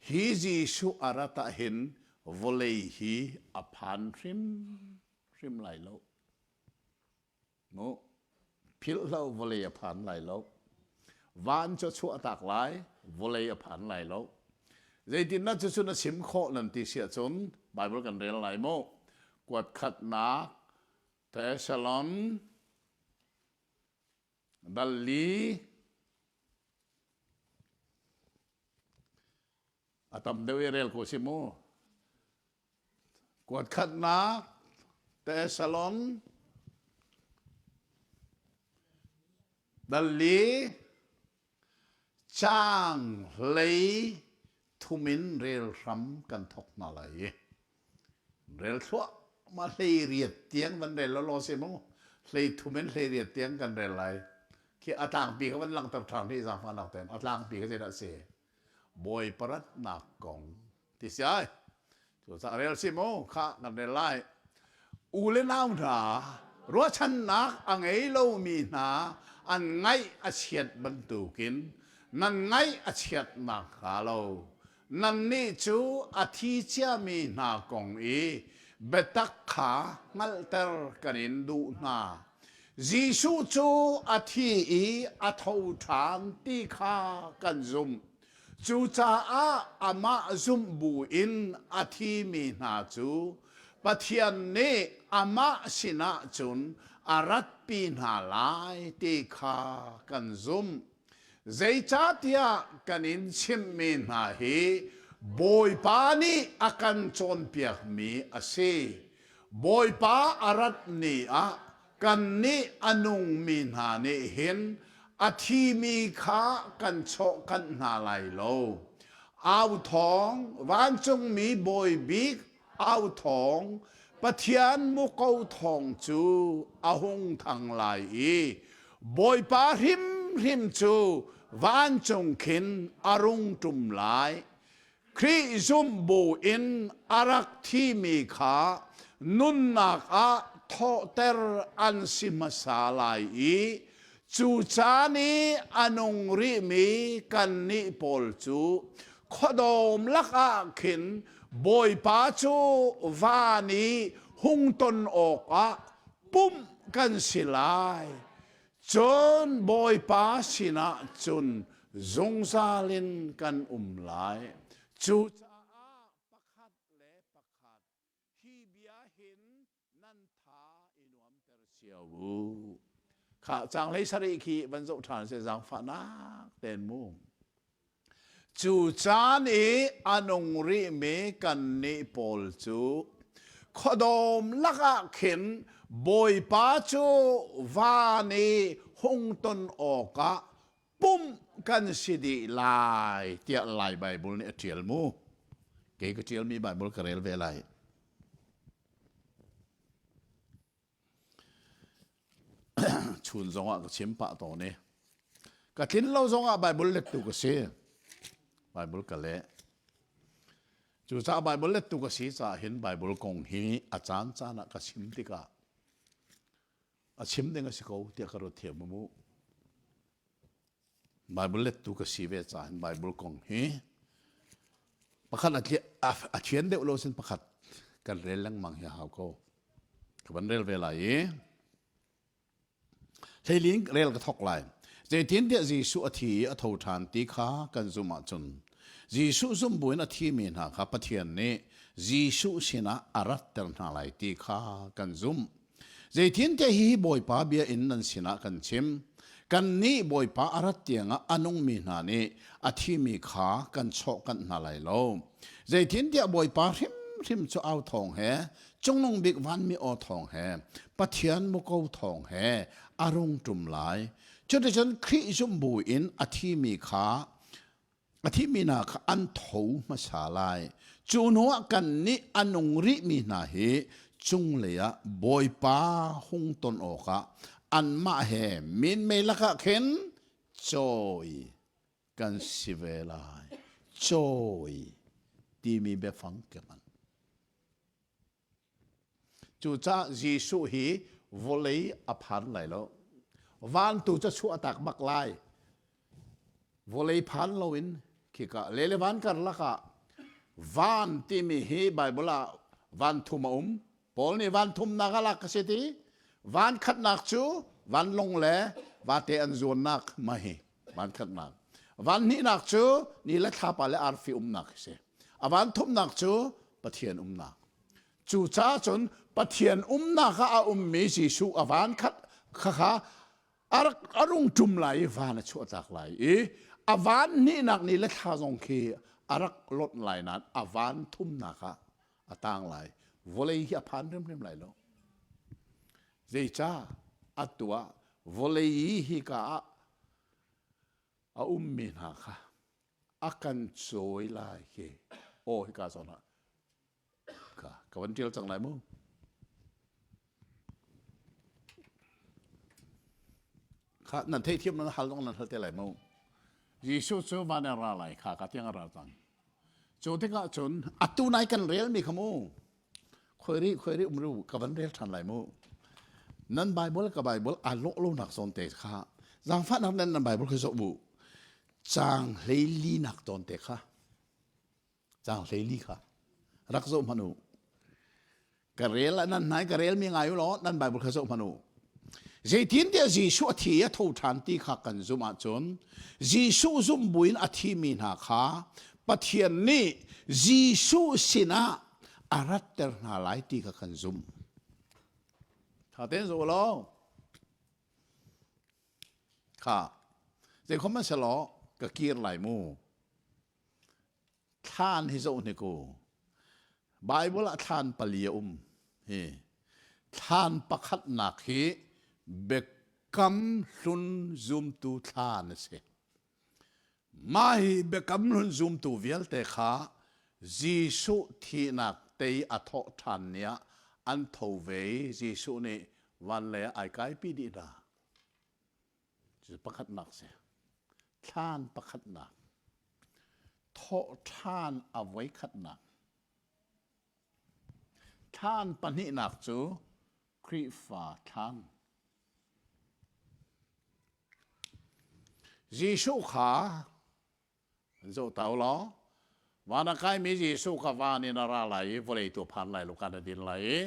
Hi Jesuh a rat ah hin vawlei hi a phan hrimhrim lai lo. Mu philhlo vawlei a phan lai lo. Van cu a chuahtak lai, vawlei a phan lai lo. Zeitindah cucu na chim khawh nan ti si ahcun Bible kan rel lai mu. Kuat khatnak Thessalon dal li a tam deuh i rel ko si mu. Kuat khatnak Thessalon dal li caang hlei thum in rel hram kan thawk hna lai i rel thluahmah hlei riat tiang van rel law si mu hlei thum in hlei riat tiang kan rel lai khi a tlangpi kha van langhter ṭhan hi zaangfahnak tein a tlangpi kha zeidah a si Bawipa ratnak kong ti si ai cucaah rel si mu kha kan rel lai u le nau hna ruahchannak a ngei lomi hna an ngaih a chiat bantukin nan ngaih a chiat nakhnga lo nannih cu a thi ciami hna kong i biatak kha hngalhter kan in duh hna. Jesuh cu a thi i a tho ṭhan ti kha kan zumh. Cucaah amah zumh buin a thimi hna cu Pathian nih amah sinah cun a ratpi hna lai ti kha kan zumh. Zeicahtiah kan in chimhmi hna hi Bawipa nih a kan cawnpiakmi a si. Bawipa a rat ni ah kannih a nungmi hna nih hin a thimi kha kan chawhkanh hna lai lo. Au thawng, vancungmi bawi bik au thawng, Pathian muko thawng cu a hung thang lai i Bawipa hrimhrim cu vancung khin a rung ṭum lai. Khrih zumh bu in a rak thimi kha nunnak ah thawhter an si hmasa lai i cu caan i a nung rihmi kannih pawl cu khuadawm lakah khin Bawipa cu van i hung ton awkah pumh kan si lai. Cun Bawipa sinah cun zungzal in kan um lai. Cucaah pakhat le pakhat hi bia hin nan tha i nuamter cio u. Kha caang hlei sarih khi van zoh ṭhan seh zaangfahnak tein mu. Cu caan i a nung rihmi kannih pawl cu khuadawm lakah khin Bawipa cu van i hung ton awkah pumh kan si dih lai tiah Lai Baibal nih a ṭial mu. Kei ka ṭialmi Baibal ka rel ve lai. Chun zongah ka chim pah tawn i ka tlin lo zongah Bible lettu ka si. Bible ka leh. Cucaah Bible lettu ka si caah hin Bible kong hi a caan caan ah ka chim tikah a chim ding a si ko tiah ka ruat thiam mu. Bible lettu ka si ve caah hin Bible kong hi pakhat a thian deuh lo sin pakhat kan rel lengmang hi a hau ko. Ka van rel ve lai i hleilin rel ka thok lai. Zeitintiah Jesuh a thi i a tho ṭhan ti kha kan zumh ahcun Jesuh zumh buin a thimi hna kha Pathian nih Jesuh sinah a ratter hna lai ti kha kan zumh. Zeitintiah hihi Bawipa bia in nan sinah kan chim. Kannih Bawipa a rat tiangah a nungmi hna nih a thimi kha kan chawhkanh hna lai lo. Zeitintiah Bawipa hrimhrim cu au thawng he, cungnung bik vanmi aw thawng he, Pathian muko thawng he a rung ṭum lai. Cuticun Khrih zumh buin a thimi kha A thimi hna kha an tho hmasa lai. Cu hnuah kannih a nung rihmi hna hi cunglei ah Bawipa hung ton awkah anmah he minmei lakah khin cawi kan si ve lai. Cawi timi biafang ka hman. Cucaah Jesuh hi vawlei a phan lai lo. Van tu cu chuah tak bak lai. Vawlei phan loin khika le le van karlak ah van timi hi Bible ah van thum a um. Paul nih van thumnak a lak ka si ti. Van khatnak cu vanlong le vate an zuannak ma hi van khatnak. Van hnihnak cu ni le thlapa le arfi umnak a si. A van thumnak cu Pathian umnak. Cucaah cun Pathian umnak ah a ummi Jesuh a van khat khakha a rung ṭum lai i van a chuahtak lai i a van hnihnak ni le thla zong khi a rak lonh lai nain a van thumnak ah a tang lai. Vawlei hi a phan hrimhrim lai lo. Zeicah atu ah vawlei i hika ah a ummi hna kha a kan cawi lai khi aw hika zawn ah ka ka van ṭial cang lai mu. Kha nan theithiam nan hal zong nan hal te lai mu. Jesuh cu van in ra lai kha ka tiang a ra cang. Cu tikah cun atu nai kan relmi kha mu. Khoi ri khoi ri um ru ka van rel ṭhan lai mu. Nan Bible ka Bible aa lawh lo nak zawn te kha zaangfahnak nan nan Bible kha zoh bu. Caang hleili nak tawn te kha caang hleili kha rak zoh hmanh u. Ka rel nan nai ka rel mi ngai u law nan Bible kha zoh hmanh u. Zeitintiah Jesuh a thi i a tho ṭhan ti kha kan zumh ahcun Jesuh zumh buin a thimi hna kha Pathian nih Jesuh sinah a ratter hna lai ti kha kan zumh. Ṭha tein zoh u law kha zeikhom an selaw ka kir lai mu. Thlan hi zoh hnik u. Bible ah thlan pali a um. Hi thlan pakhatnak hi biakam hlun zumtu thlan a si. Mah hi biakam hlun zumtu vialte kha Jesuh thihnak tei a thawh ṭhan ni ah an tho ve i Jesuh nih van lei ah ai kaipi dih hna. Cu pakhatnak si. Thlan pakhatnak. Thawhṭhan a voikhatnak. Thlan pahnihnak cu Khrihfa thlan. Jesuh kha zoh ta u law van a kaimi Jesuh kha van in a ra lai i vawlei tu a phan lai lo kan a din lai i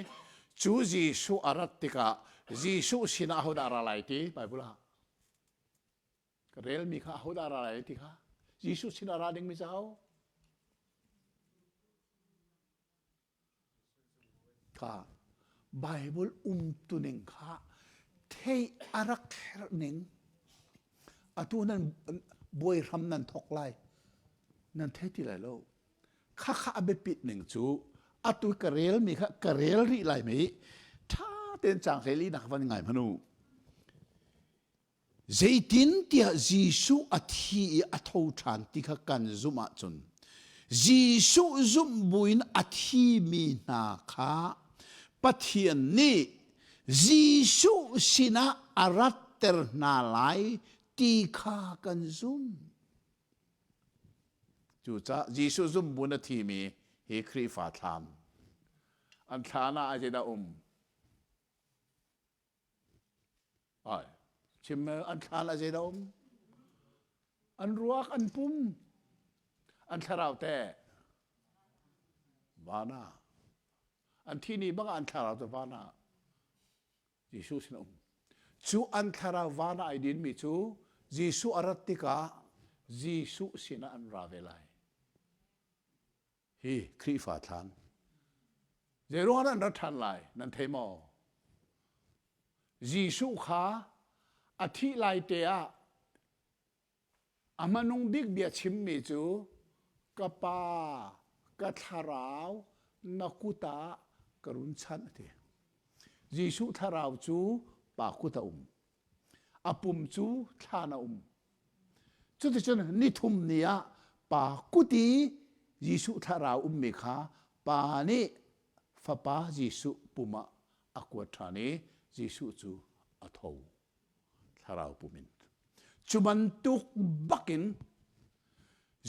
cu Jesuh a rat tikah Jesuh sinah ahodah a ra lai ti Bible ah Ka relmi kha ahodah ra lai ti kha Jesuh sinah ra dingmi cu aho? Kha Bible umtuning kha theih a rak herh ning atu nan buai hram nan thok lai nan thei ti lai lo kha kha a biapit ning cu atu ka relmi kha ka rel rih lai mei tha tein chang hlei li nak van ngai hmanu Zeitintiah Jesuh a thi i a tho ṭhan ti kha kan zumh ahcun Jesuh zumh buin a thimi hna kha Pathian nih Jesuh sinah a ratter hna lai ti kha kan zumh. Cucaah Jesuh zumh buin a thimi hi Khrihfa thlam. An thlan ah zeidah um? Ai, chim an thlan ah zeidah um? An ruak an pum, an thlarau te van ah. An thi ni bang ah an thlarau cu van ah Jesuh sin um. Cu an thlarau van ah ai dinmi cu Jesuh a rat tikah Jesuh sinah an ra ve lai. Hi Khrihfa thlan. Zeiruang ah an rat ṭhan lai nan thei maw? Jesuh kha a thih lai te ah a hmanung bik bia chimmi cu ka pa ka thlarau na kut ah ka run chanh a ti. Jesuh thlarau cu pa kut a um. A pum cu thlan a um. Cuticun nithum ni ah pa kut i Jesuh thlarau ummi kha pa nih Fapa Jesuh pum ah a kuat ṭhan i Jesuh cu a tho thlarau pum in. Cu bantuk bakin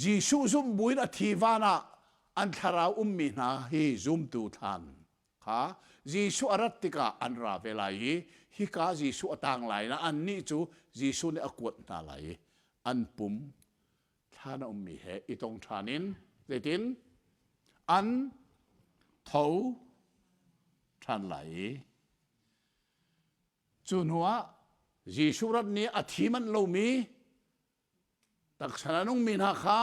Jesuh zumh buin a thi van ah an thlarau ummi hna hi zumtu thlan kha Jesuh a rat tikah an ra ve lai i hika Jesuh a tang lai na annih cu Jesuh nih a kuat hna lai i an pum thlan a ummi he i tong ṭhan in zeitin an tho ṭhan lai i cu hnuah Jesuh rat nih a thi manh lomi taksa a nungmi hna kha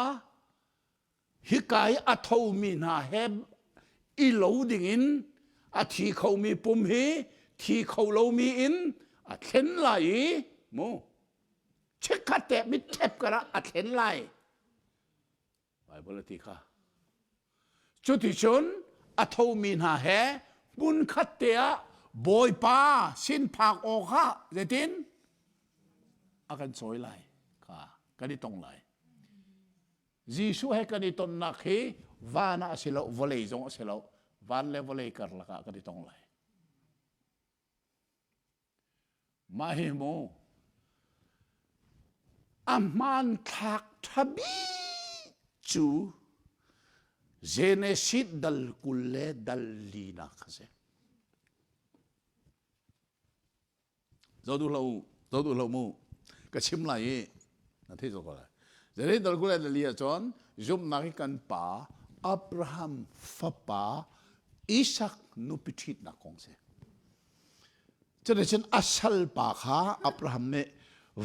hika i a thomi hna he i lo dingin a thi khomi pum hi thi kho lomi in a thlen lai i mu chikkhat te mitṭhep karah a thlen lai Bible a ti kha cuticun a thomi hna he hmunkhat te ah Bawipa sin phak awkah zeitin a kan cawi lai kha kan i tong lai Jesuh he kan i tonnak hi van ah a si lo vawlei zong a si lo van le vawlei karlak ah kan i tong lai Mah hi mu a hmanthlak ṭha bik cu Genesis dal 20 le dal linak kha si. Zo duh hlah u, zo duh hlah mu. Ka chim lai i na thei ko lai. Genesis dal 20 le dal li ahcun zumhnak i kan pa Abraham fapa Isak nupi ṭhitnak kong si. Cuticun a salpa kha Abraham nih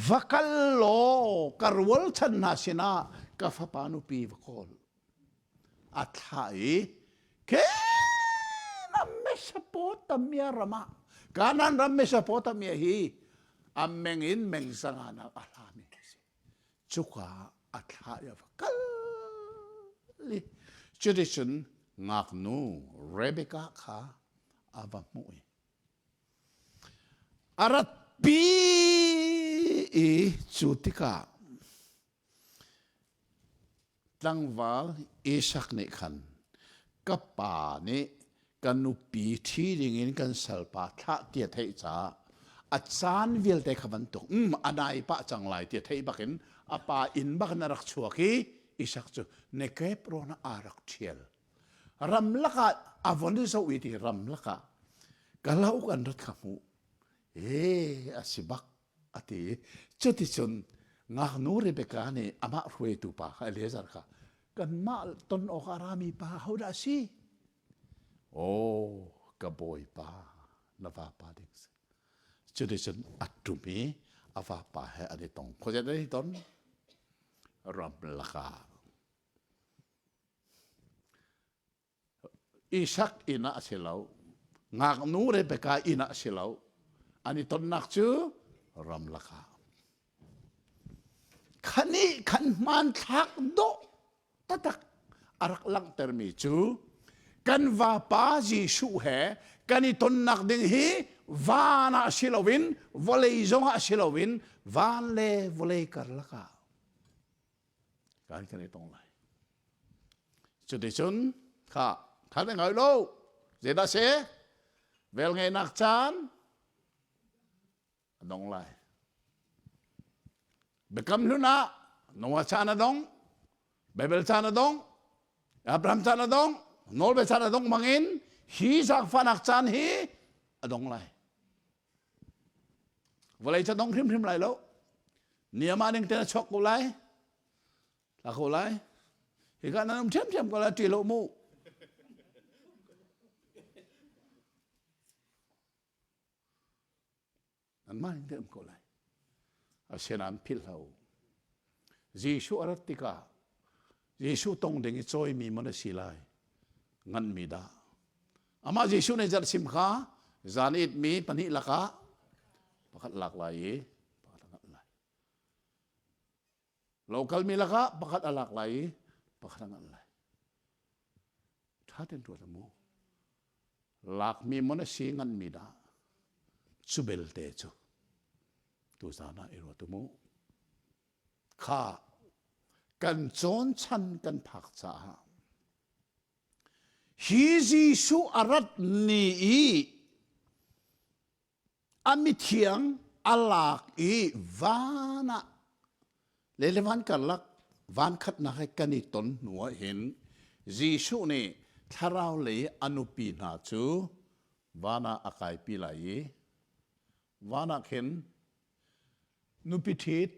va kal law ka rualchan hna sinah ka fapa nupi va kawl. A thlah i kena Mesopotamia ram ah Kanaan ram Mesopotamia hi a meng in meng zanga nak a hlami a si. Cuka a thlah i a va kal i cuticun ngaknu Rebekah kha a va hmuh i A ratpi i cu tikah tlangval Isak nih khan ka pa nih ka nupi ṭhi dingin kan salpa thlah ti a theih caah a caan vialte kha bantuk um a nai pah cang lai ti a theih bakin a pa inn bak in a rak chuak i Isak cu Nekeb rawn ah aa rak ṭhial. Ramlak ah a von i zoh i ti ramlak ah kalauk an rat kha hmuh. E a si bak a ti. Cuticun ngaknu Rebecca nih amah hruaitu pa kha Eliezer kha kanmah ton awk a rami pa hodah a si? Oh, ka bawipa, na vapa ding si. Cuticun a ṭum i a vapa he an i tong. Khuazei an i ton? Ramlak ah. Isak inn ah a si lo. Ngaknu Rebecca inn ah a si lo. An i tonnak cu ramlak ah. Khan i khan hmanthlak dawh taktak a rak langhtermi cu kan vapa Jesuh he kan i tonnak ding hi van ah si loin vawlei zong ah si loin van le vawlei karlak ah kan kan i tong lai. Cuticun kha kha na ngai lo zeidah si velngeihnak caan a dong lai. Biakam hlun ah Noah caan a dong, Baibal caan a dong, Abraham caan a dong, nawlbia caan a dong bangin hi zaangfahnak caan hi a dong lai. Vawlei cu dong hrimhrim lai lo. Ni amah ning ten a chuak ko lai. Tla ko lai. Hika nan um ṭhiamṭhiam ko lai ṭi lo mu. Nanmah ning te um ko lai. Asinain philh hlah u. Jesuh a rat tikah Jesuh tong ding i cawimi maw na si lai nganmi dah amah Jesuh nih zarh sim kha zan itmi pahnih lakah pakhat lak lai i pakhat a ngalh lai lo kalmi lakah pakhat a lak lai i pakhat a ngalh lai ṭha tein ruat mu lakmi maw na si nganmi dah cu belte cu tuzan ah i ruat mu Kha kan cawn chan kan phak caah. Hi Jesuh a rat ni i a mithiang a lak i van ah le le van karlak van khatnak he kan i ton hnu ah hin Jesuh nih thlarau lei a nupi hna cu van ah a kaipi lai i van ah khin nupi ṭhit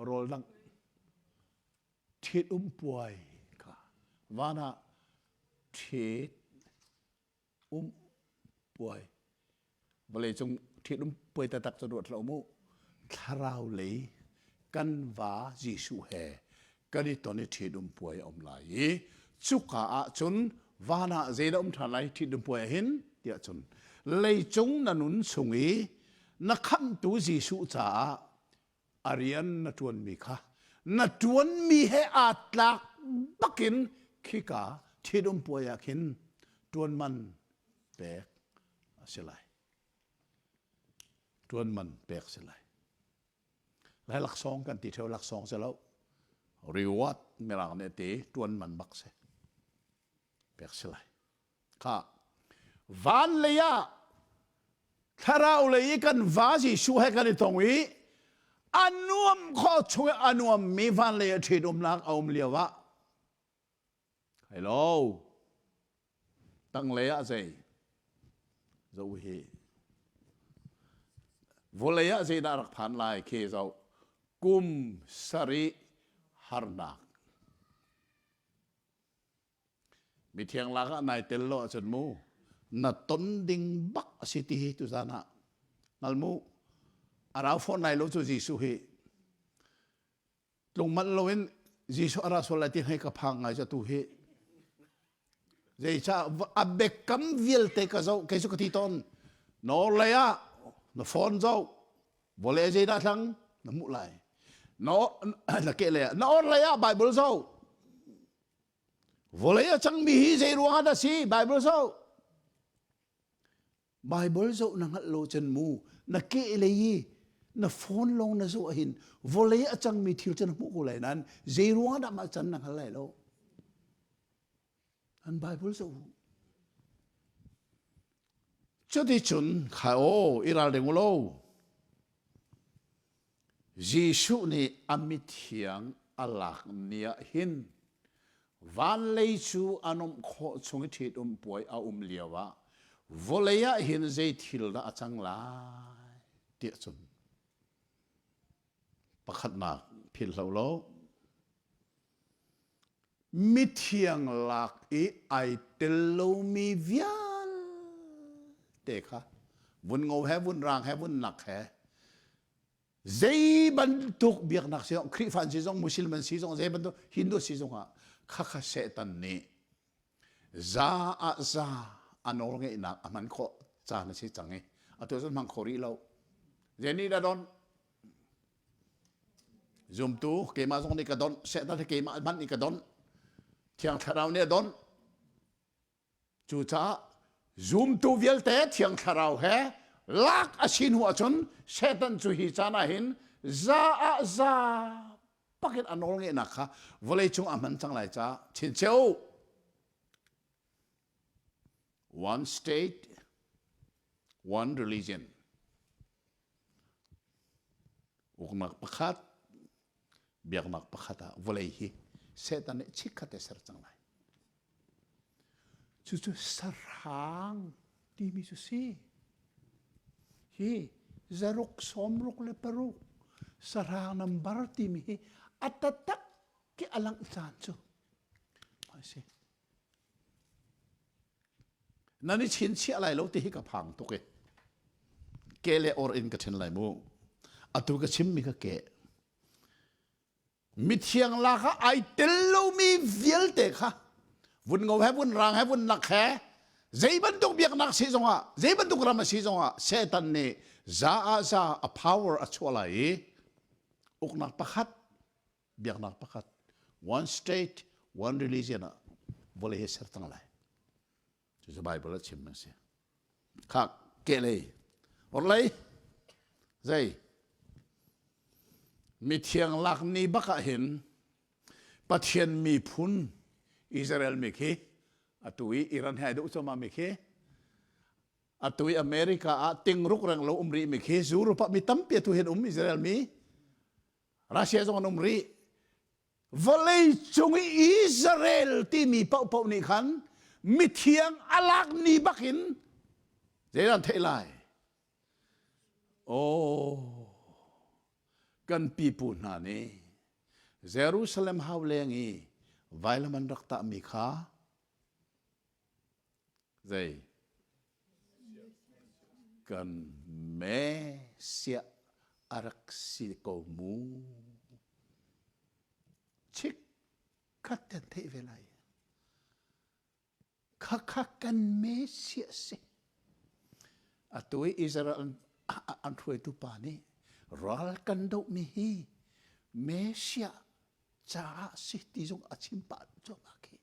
rawl dangh ṭhit um puai kha van ah ṭhit um puai vawleicung ṭhitum puai taktak cu ruat hlah mu thlarau lei kan va Jesuh he kan i ton i ṭhitum puai a um lai i cuka ah cun van ah zeidah um ṭhan lai ṭhitum puai ah hin tiah cun leicung na nun chung i na khamhtu Jesuh caah a rian na ṭuanmi kha na ṭuanmi he aa tlak bakin khika ṭhitum puai ah khin ṭuan man pek a si lai. Ṭuan man pek si lai. Lai laksawng kan ti ṭheo laksawng si lo. Reward mirang nih ti ṭuan man bak si. Pek si lai. Kha van lei ah thlarau lei i kan va Jesuh he kan i tong i a nuam khawh chung i a nuammi van lei a ṭhitumnak a um lio ah hello tanglei ah zei zoh hi vawlei ah zeidah rak phan lai khi zoh kum sarih harnak Mithiang lak ah nai tel lo ahcun mu na ton ding bak a si ti hi tuzan ah hngal mu a rau fawn lai lo cu Jesuh hi tlung manh loin Jesuh a ra sual lai ti hei ka phang ngai cu tu hi zeicah a biakam vialte ka zoh kei cu ka ti tawn nawl lei ah na phone zoh vawlei zeidah thlang na hmuh lai na na ke lei ah na or lei ah Bible zoh Vawlei a cangmi hi zei ruangah dah si? Bible zoh. Bible zoh na hngalh lo cun mu na ke lei i na phone lawng na zoh ahhin vawlei a cangmi thil cu na hmuh ko lai nain zei ruangah dah mah can na hngal lai lo. An Bible zoh u. Cuticun khai aw i ralring u law Jesuh nih a mithiang a lak ni ah hin van lei cu a nuamh khawh chung i ṭhitum puai a um lio ah vawlei ah hin zei thil dah a cang lai tiah cun pakhatnak philhlo lo Mithiang lak i ai tel lomi vialte kha vun ngo he vun rang he vun nak he zei bantuk biaknak si zong Khrihfa an si zong Muslim an si zong zei bantuk Hindu si zong ah khakha Satan nih za ah za a nawl ngeihnak a hman khawh caan a si cang i atu cun hmang kho rih lo. Zei nih dah don? Zumtu keimah zong nih ka donh, Satan hi keimah hmanh nih ka donh. Thiang Thlarau nih a donh. Cucaah zumtu vialte Thiang Thlarau he lak a si hnu ahcun Satan cu hi caan ah hin za ah za pakin a nawl ngeihnak kha vawlei cung a hman cang lai caah chincheu. One state, one religion. Uknak pakhat, biaknak pakhat ah vawlei hi Satan nih chikkhat te ser cang lai. Cucu sahrang timi cu si. Hi zaruk sawmruk le paruk sahrang nambar timi hi a taktak ki a langh caan cu a si. Nan i chinchiah lai lo ti hi ka phang tuk i ke le or in ka ṭhen lai mu. Atu ka chimmi ka ke. Mithiang lak ah ai tel lomi vialte kha vun ngo he vun rang he vun nak he zei bantuk biaknak si zongah zei bantuk ram a si zongah Satan nih za ah za a power a chuah lai i uknak pakhat biaknak pakhat one state one religion ah vawlei hi ser cang lai cucu Bible a chim a si kha kehlei orlei zei mithiang lak ni bak ah hin Pathian miphun Israel mi khi. Atu i Iran he ai doh cuahmah mi khi atu i America ah tingruk reng lo um rih mi khi Europe ah mi tampi atu hin um Israel mi Russia zong an um rih. Vawlei cung i Israel timi paohpaoh nih khan mithiang a lak ni bakin zeidah an theih lai? Oh, kan pipu hna nih Jerusalem hau leng i vailam an rak tahmi kha zei kan Messiah a rak si ko mu. Chikkhat te an theih ve lai. Khakha kan Messiah si. Atu i Israel an hruaitu pa nih ral kan dohmi hi Messiah caah si ti zong a chim pah cuahmah khi.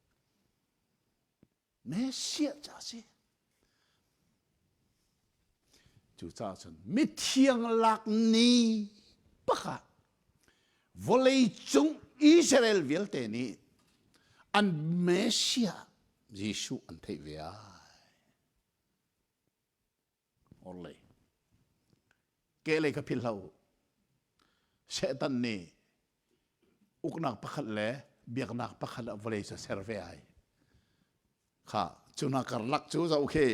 Messiah ca si. Cucaah cun mithiang lak ni pakhat vawlei cung Israel vialte nih an Messiah Jesuh an theih ve ai. Orlei. Kehlei kha philh hlah u. Satan nih uknak pakhat le biaknak pakhat ah vawlei cu ser ve ai. Kha cu hna karlak cu zoh khi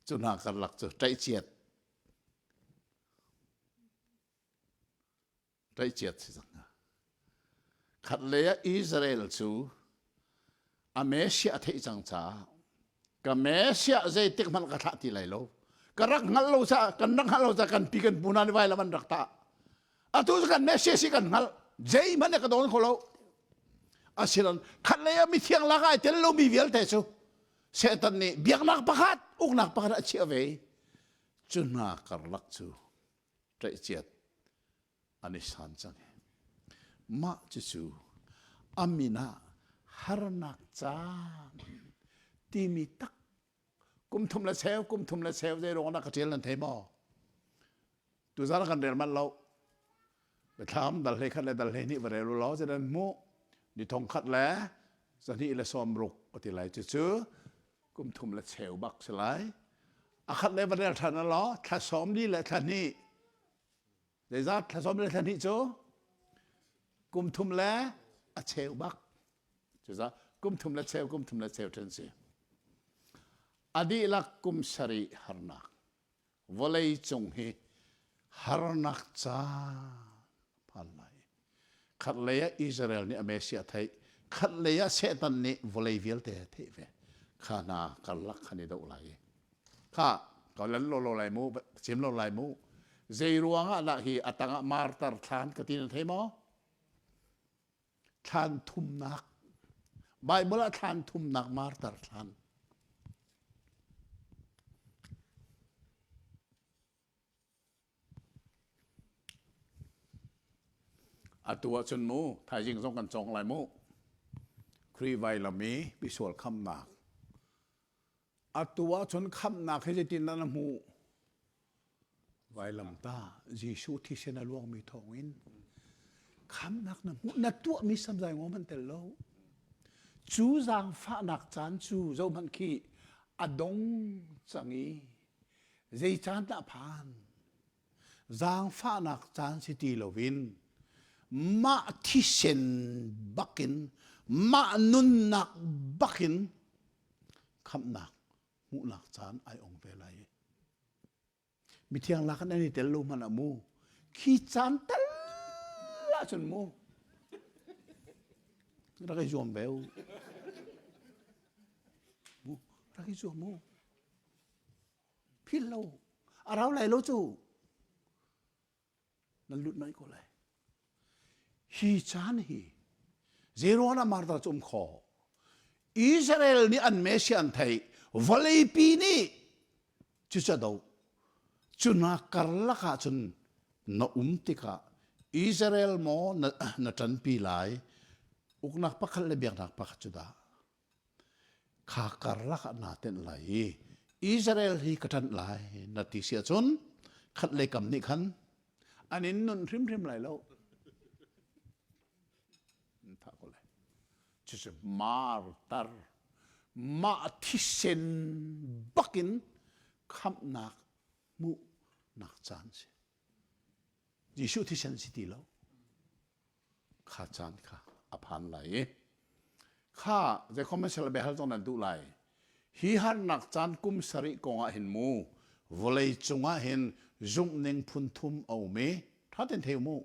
cu hna karlak cu ṭaihciat Tlaihciat si cang hnga. Khat lei ah Israel cu a Messiah a theih cang caah ka Messiah zeitik hmanh ka thlah ti lai lo. Ka rak hngalh lo caah kan rak hngalh lo caah kan pi kan pu hna nih vailam an rak tah. Atu cu kan Messiah si kan hngalh. Zeihmanh ka dawn kho lo. Asinan khat lei ah mithiang lak ai tel lomi vialte cu Satan nih biaknak pakhat uknak pakhat a chiah ve. Cu hna karlak cu tlaihciat an i san cang. Mah cucu a min ah harnak caan timi tak kum thum le cheu kum thum le cheu zei ruang dah ka ṭial nan thei maw? Tuzaan kan rel manh lo. Biathlam dal hlei khat le dal hlei hnih va rel u law cu nan hmuh. Ni thong khat le zahnih le sawm ruk a ti lai cucu kum thum le cheu bak si lai. A khat le va rel ṭhan law thla sawm li le thla hnih zeizat thla sawm le thla hnih cu kum thum le a cheu bak cuza kum thum le cheu kum thum le cheu ṭhen si a dihlak kum sarih harnak vawlei cung hi harnak caan phan lai khat lei ah Israel nih a Messiah theih khat lei ah Satan nih vawlei vialte a theih ve kha hna karlak khan i doh lai kha ka lan lo lo lai mu chim lo lai mu zei ruang ah dah hi atang ah martar thlan ka ti na thei maw thlan thumnak Bible ah thlan thumnak martar thlan Atu ahcun mu thaizing zong kan cawng lai mu. Khrih vailam i misual khamnak. Atu ahcun khamnak hi zeitin dah na hmuh? Vailam ta Jesuh thisen a luangmi thawngin khamnak na hmuh na tuahmi samzai ngom an tel lo. Cu zaangfahnak caan cu zohhmanh khi a dong cang i Zei caan dah phan? Zaangfahnak caan si ti loin mah thisen bakin mah nunnak bakin khamhnak hmuhnak caan ai ong ve lai. Mithiang lak an i tel lo hmanh ah mu khi caan tal ahcun mu rak i zuam ve u. Mu rak i zuam u. Philh lo. A rau lai lo cu. Nan lut mai ko lai. Hi caan hi zeiruang ah Martha cu um kho? Israel nih an Messiah an theih. Vawleipi nih cucu do. Cu hna karlak ah cun na um tikah Israel maw na, na ṭanpi lai uknak pakhat le biaknak pakhat cu dah Kha karlak ah naa tenh lai i Israel hi ka ṭanh lai na ti si ahcun khatlei kam nih khan an in nunh hrimhrim lai lo. Thah ko lai. Cucu martar. mah thisen bakin khamhnak hmuhnak caan si. Jesuh thisen si ti lo. Kha caan kha a phan lai i kha zei behal zong nan duh lai. Hi harnak caan kum sarih kong ah hin mu vawlei cungah hin zumhning phun thum a um i ṭha tein thei mu.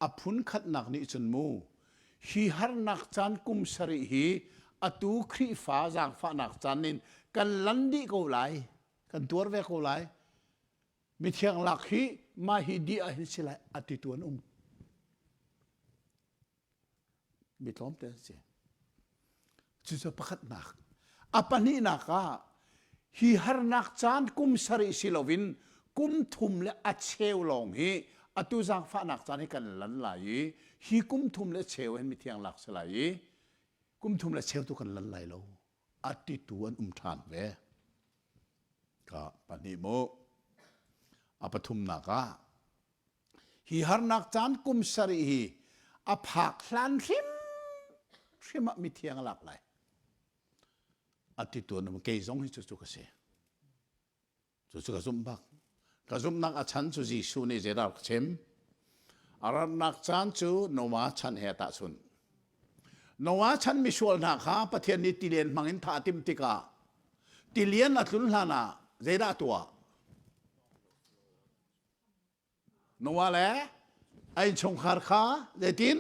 A phun khatnak nih cun mu hi harnak caan kum sarih hi atu Khrihfa zaangfahnak caan in kan lan dih ko lai, kan tuar ve ko lai. Mithiang lak hi mah hi dih ah hin si lai a ti tu an um. Mi tlawmte an si. Cucu pakhatnak. A pahnihnak ah hi harnak caan kum sarih si loin kum thum le a cheu lawng hi atu zaangfahnak caan hi kan lan lai i hi kum thum le cheu hin mithiang lak si lai i kum thum le cheu tu kan lan lai lo a titu an um ṭhan ve. Ka pahnih mu. A pathumnak ah hi harnak caan kum sarih hi a phak hlan hrim hrim ah mithiang a lak lai. A ti tuan um kei zong hi cucu ka si. Cucu ka zumh bak. Ka zumhnak a chan cu Jesuh nih zeidah a chim? A ratnak caan cu Noah chan he tahchunh. Noah chan misual hna kha Pathian nih tilian hmang in thah a timh tikah tilian a tlun hlan ah zeidah a tuah? Noah le a innchungkhar kha zeitin?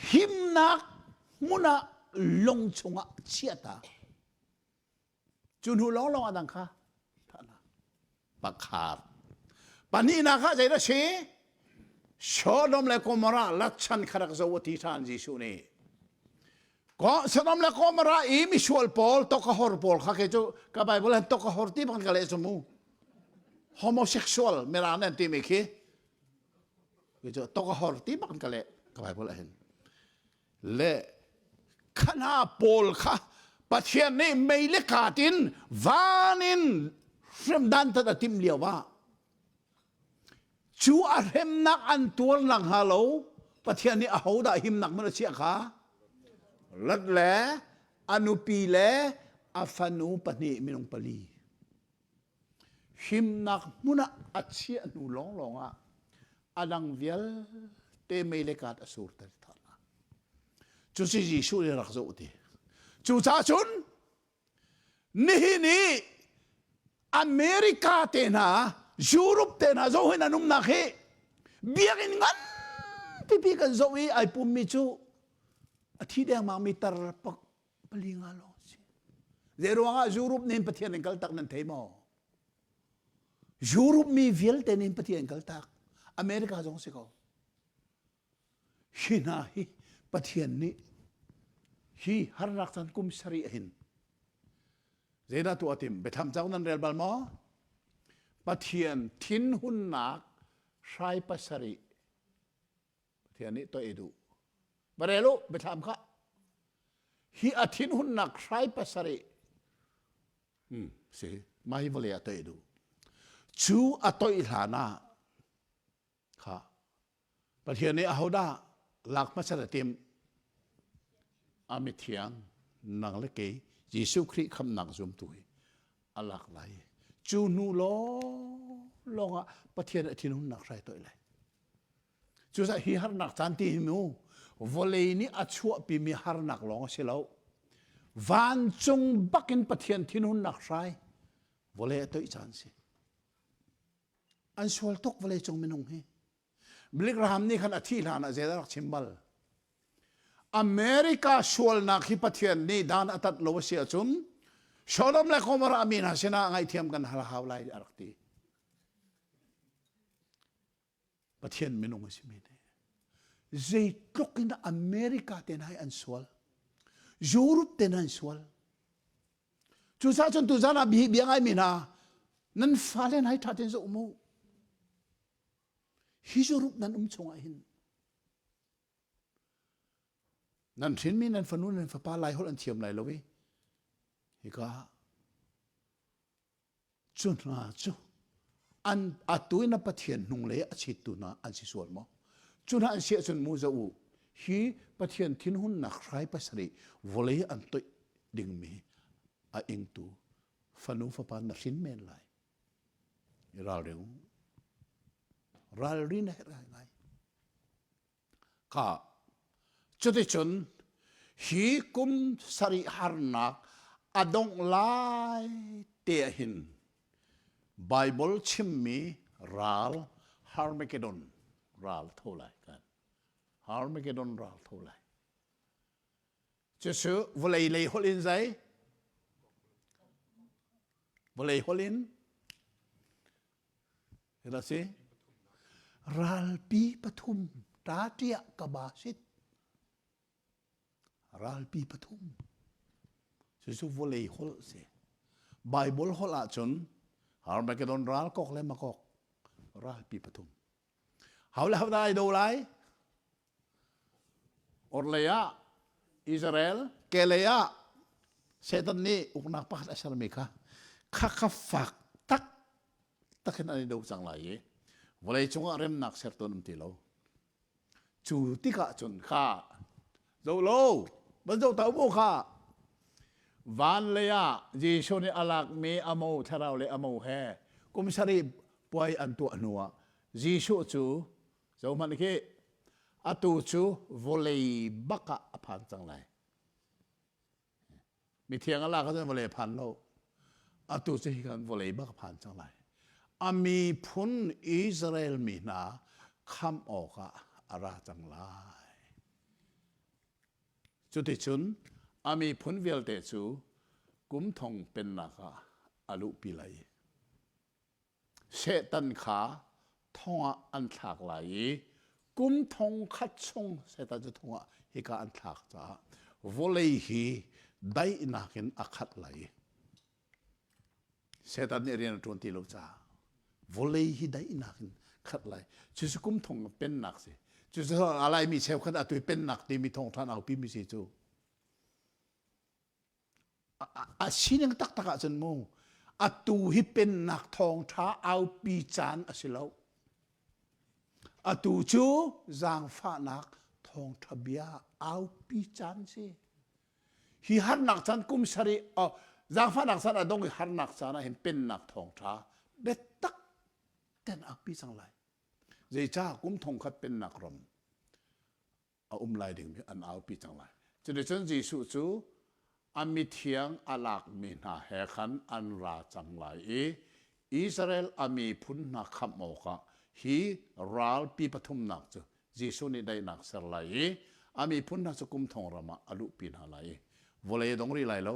Himnak hmun ah lung chungah chiah ta. Cu hnu lawnglawng a dang kha pakhat. Pahnihnak ah zeidah si? Sodom le Gomorrah lachan kha rak zoh a ti ṭhan Jesuh nih. Sodom le Gomorrah i misual pawl tokahor pawl kha kei cu ka Bible han tokahor ti bang ka leh cu mu. Homosexual mirang an timi khi kei cu tokahor ti bang ka leh ka Bible ah hin. Le khana pawl kha Pathian nih mei le kaat in van in hremdan tat a timh lio ah cu a hremnak an tuar nak hnga lo Pathian nih ahodah himnak hmun a chiah kha Lot le a nupi le a fanu pahnih minung pali himnak hmun ah a chiah hnu lawnglawng ah a dang vialte mei le kaat a surter than hna. Cucu Jesuh nih rak zoh ti. Cucaah cun nihin i America te hna, Europe te hna zoh hin an umnak hi biakinn ngan pipi kan zoh i ai pummi cu a thi dengmang mi tar pali nga lawng si. Zei ruangah Europe nih Pathian in kaltak nan thei maw? Europe mi vialte nih Pathian in kaltak. America zong si ko. Hi hna hi Pathian nih hi harnak caan kum sarih hin zeidah tuah tim biathlam cauk nan rel bal maw? Pathian thinhunnak hrai pasarih Pathian nih toih duh. Va rel u biathlam kha. Hi a thinhunnak hrai pasarih hmm, si mah hi vawlei ah toih duh. Cu a toih hlan ah kha Pathian nih ahodah lak hmasat a timh? A mithiang nang le kei Jesuh Khrih khamnak zumtu hi a lak lai. Cu hnu lawng ah Pathian a thinhunnak hrai toih lai. Cucaah hi harnak caan ti hi mu vawlei nih a chuahpimi harnak lawng a si lo. Vancung bakin Pathian thinhunnak hrai vawlei a toih caan si. An sual tuk vawlei cung minung hi. Billy Graham nih khan a thih hlan ah zeidah rak chim bal? America sualnak hi Pathian nih dan a tat lo a si ahcun Sodom le Gomorrah mi hna sinah ngaihthiam kan hal hau lai a rak ti. Pathian minung a simi nih zeitluk in America te hna hi an sual Europe te hna an sual cucaah cun tuzan ah bia bia ngaimi hna nan fale hna hi ṭha tein zoh mu hi Europe nan um chungah hin nan hrinmi nan fanu nan fapa lai holh an thiam lai lo i hika Cu hna cu an atu in a Pathian hnunglei a chittu hna an si sual maw? Cu hna an si ahcun mu zoh u. Hi Pathian thinhunnak hrai pasarih vawlei an toih dingmi a ingtu fanu fapa na hrin men lai. I ralring. Ralrin a herh ngai. Ka cuticun hi kum sarih harnak a dongh lai te ah hin Bible chimmi ral Harmageddon ral tho lai kan Harmageddon ral tho lai. Cucu vawlei lei holh in zei? Vawlei holh in Ila si? Ralpi pathum ta ṭiah ka ba sit. Ralpi pathum. Cucu vawlei holh si. Bible holh ahcun Armageddon ral kok le makok ralpi pathum. Hau le hau dah ai do lai? Orlei ah Israel, kelei ah Satan nih uknak pakhat a sermi kha kha kha fak tak takin an i do cang lai i vawlei cungah remnak sertu an um ti lo. Cu tikah cun kha zo lo van zo ta mu kha van lei ah Jesuh nih a lakmi a mo thlarau le a mo he kum sarih puai an tuah hnuah Jesuh cu zohmanh khi atu cu vawlei bak ah a phan cang lai. Mithiang a lak ahcun vawlei a phan lo. Atu cu hi kan vawlei bak a phan cang lai. A miphun Israel mi hna khamh awkah a ra cang lai. Cuticun a miphun vialte cu kum thong pennak ah a luhpi lai. Satan kha thong ah an thlak lai i kum thong khat chung Satan cu thong ah hika an thlak caah vawlei hi daihnak in a khat lai. Satan nih rian a ṭuan ti lo caah vawlei hi daihnak in khat lai. Cucu kum thong pennak si. Cucu a laimi cheukhat atu i pennak timi thawngṭha an aupi mi si cu. A sining taktak ahcun mu atu hi pennak thawngṭha aupi caan a si lo. Atu cu zaangfahnak thawngṭha bia aupi caan si. Hi harnak caan kum sarih oh, zaangfahnak caan a dong i harnak caan ah hin pennak thawngṭha biatak ten aupi cang lai. Zeicah kum thongkhat pennak ram a um lai ding an aupi cang lai. Cuticun Jesuh cu a mithiang a lakmi hna he khan an ra cang lai i Israel a miphun hna khamh awkah hi ralpi pathumnak cu Jesuh nih daihnak ser lai i a miphun hna cu kum thong ram ah a luhpi hna lai i vawlei a dong rih lai lo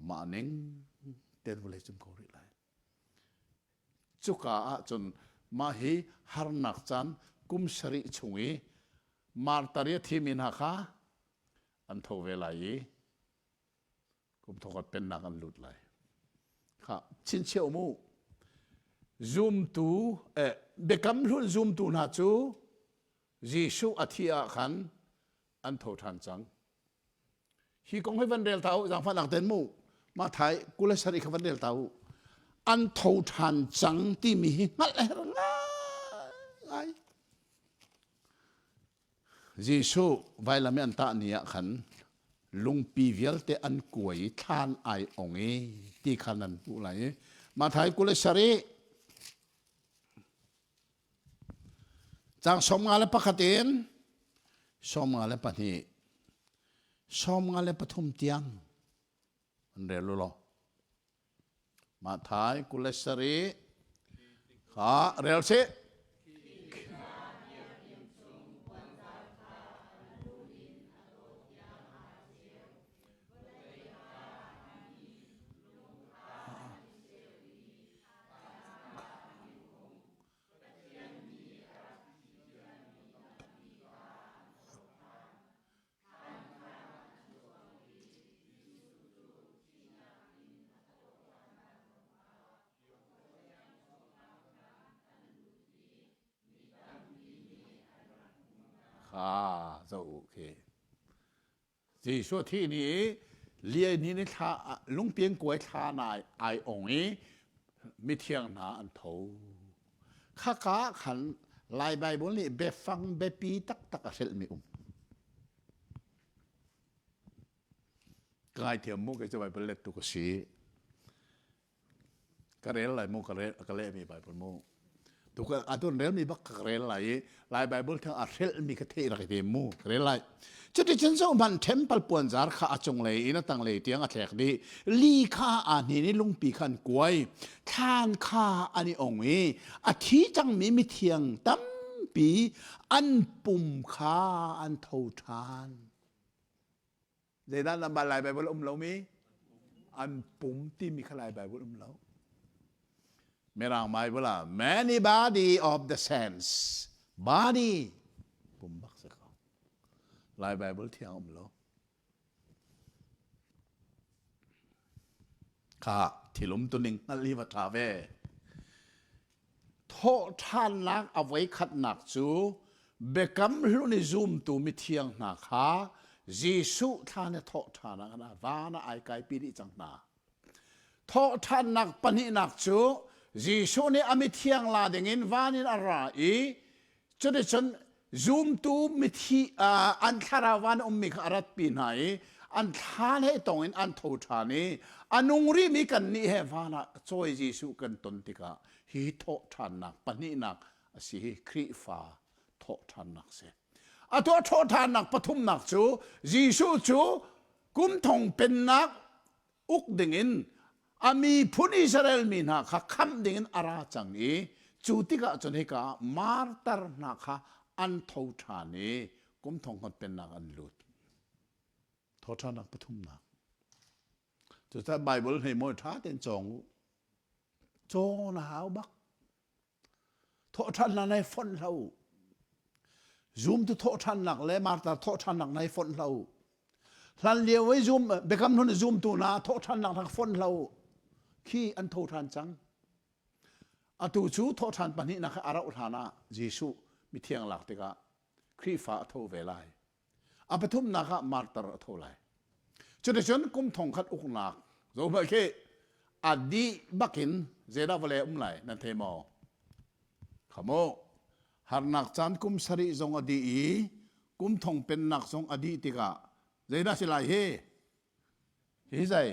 mah ning ten vawlei cum ko rih lai. Cuka ah cun mah hi harnak caan kum sarih chung i martar i a thimi hna kha an tho ve lai i kum thongkhat pennak an lut lai. Kha chinchiah mu. Zumtu eh, biakam hlun zumtu hna cu Jesuh a thih ah khan an tho ṭhan cang. Hi kong hi van rel ta u, zaangfahnak ten mu. Mathai 27 kha van rel ta u. An tho ṭhan cang timi hi hngalh a herh ngai. Jesuh vailam i an tah ni ah khan lungpi vialte an kuai i thlan ai ong i ti kha nan hmuh lai i Mathai 27 Caang 51 in 52, 53 tiang an rel u law. Mathai 27 kha rel sih. Kha zoh u khi. Jesuh thi ni i liai ni ni thla lungpiang kuai thla na ai ong i mithiang hna an tho. Khaka khan Lai Bible nih biafang biapi taktak a hrelhmi um. Ka ngaithiam mu kei cu Bible lettu ka si. Ka rel lai mu ka rel ka lehmi Bible mu. Tu ka atun relmi bak ka rel lai i Lai Bible theng a hrelhmi ka theih rak i te mu ka rel lai. Cuticun zohhmanh temple puanzar kha a cunglei in a tanglei tiang a thlek dih. Li kha aa hnin i lungpi kha an kuai. Thlan kha an i ong i a thi cangmi mithiang tampi an pum kha an tho ṭhan. Zeidah nan Lai Bible um lomi? An pum timi kha Lai Bible um lo. Mirang Bible ah many body of the saints body pum bak si ko. Lai Bible thiang um lo. Kha thilum tuning hngalh hi va ṭha ve. Thawhṭhannak a voikhatnak cu Biakam Hlun i zumtu mithiang hna kha Jesuh thlan i thawhṭhan ah van ah ai kaipi dih cang hna. Thawhṭhannak pahnihnak cu Jesuh nih a mithiang la dingin van in a ra i Cuticun zumtu mithi an thlarau van ummi kha a ratpi hna i an thlan he tong in an tho ṭhan i a nung rihmi kannih he van ah cawi Jesuh kan ton tikah hi thawhṭhannak pahnihnak a si hi Khrihfa thawhṭhannak si. A tuah thawhṭhannak pathumnak cu Jesuh cu kum thong pennak uk dingin a miphun Israel mi hna kha khamh dingin a ra cang i cu tikah cun hika ah martar hna kha an tho ṭhan i kum thong khat pennak an lut. Thawṭhannak pathumnak. Cucaah Bible hei mawi ṭha tein cawng u. Cawn a hau bak. Thawhṭhannak nai fonh hlah u. Zumtu thawhṭhannak le martar thawhṭhannak nai fonh hlah u. Hlan lio i zum biakam hlun i zumtu hna thawhṭhannak rak fonh hlah u. Khi an tho ṭhan cang. Atu cu thawhṭhan pahnihnak a rauh hlan ah Jesuh mithiang lak tikah Khrihfa a tho ve lai. A pathumnak ah martar a tho lai. Cuticun kum thong khat uknak zohhmanh khi a dih bakin zeidah vawlei um lai nan thei maw? Khamu harnak caan kum sarih zong a dih i kum thong pennak zong a dih tikah zeidah si lai hi? Hi zei?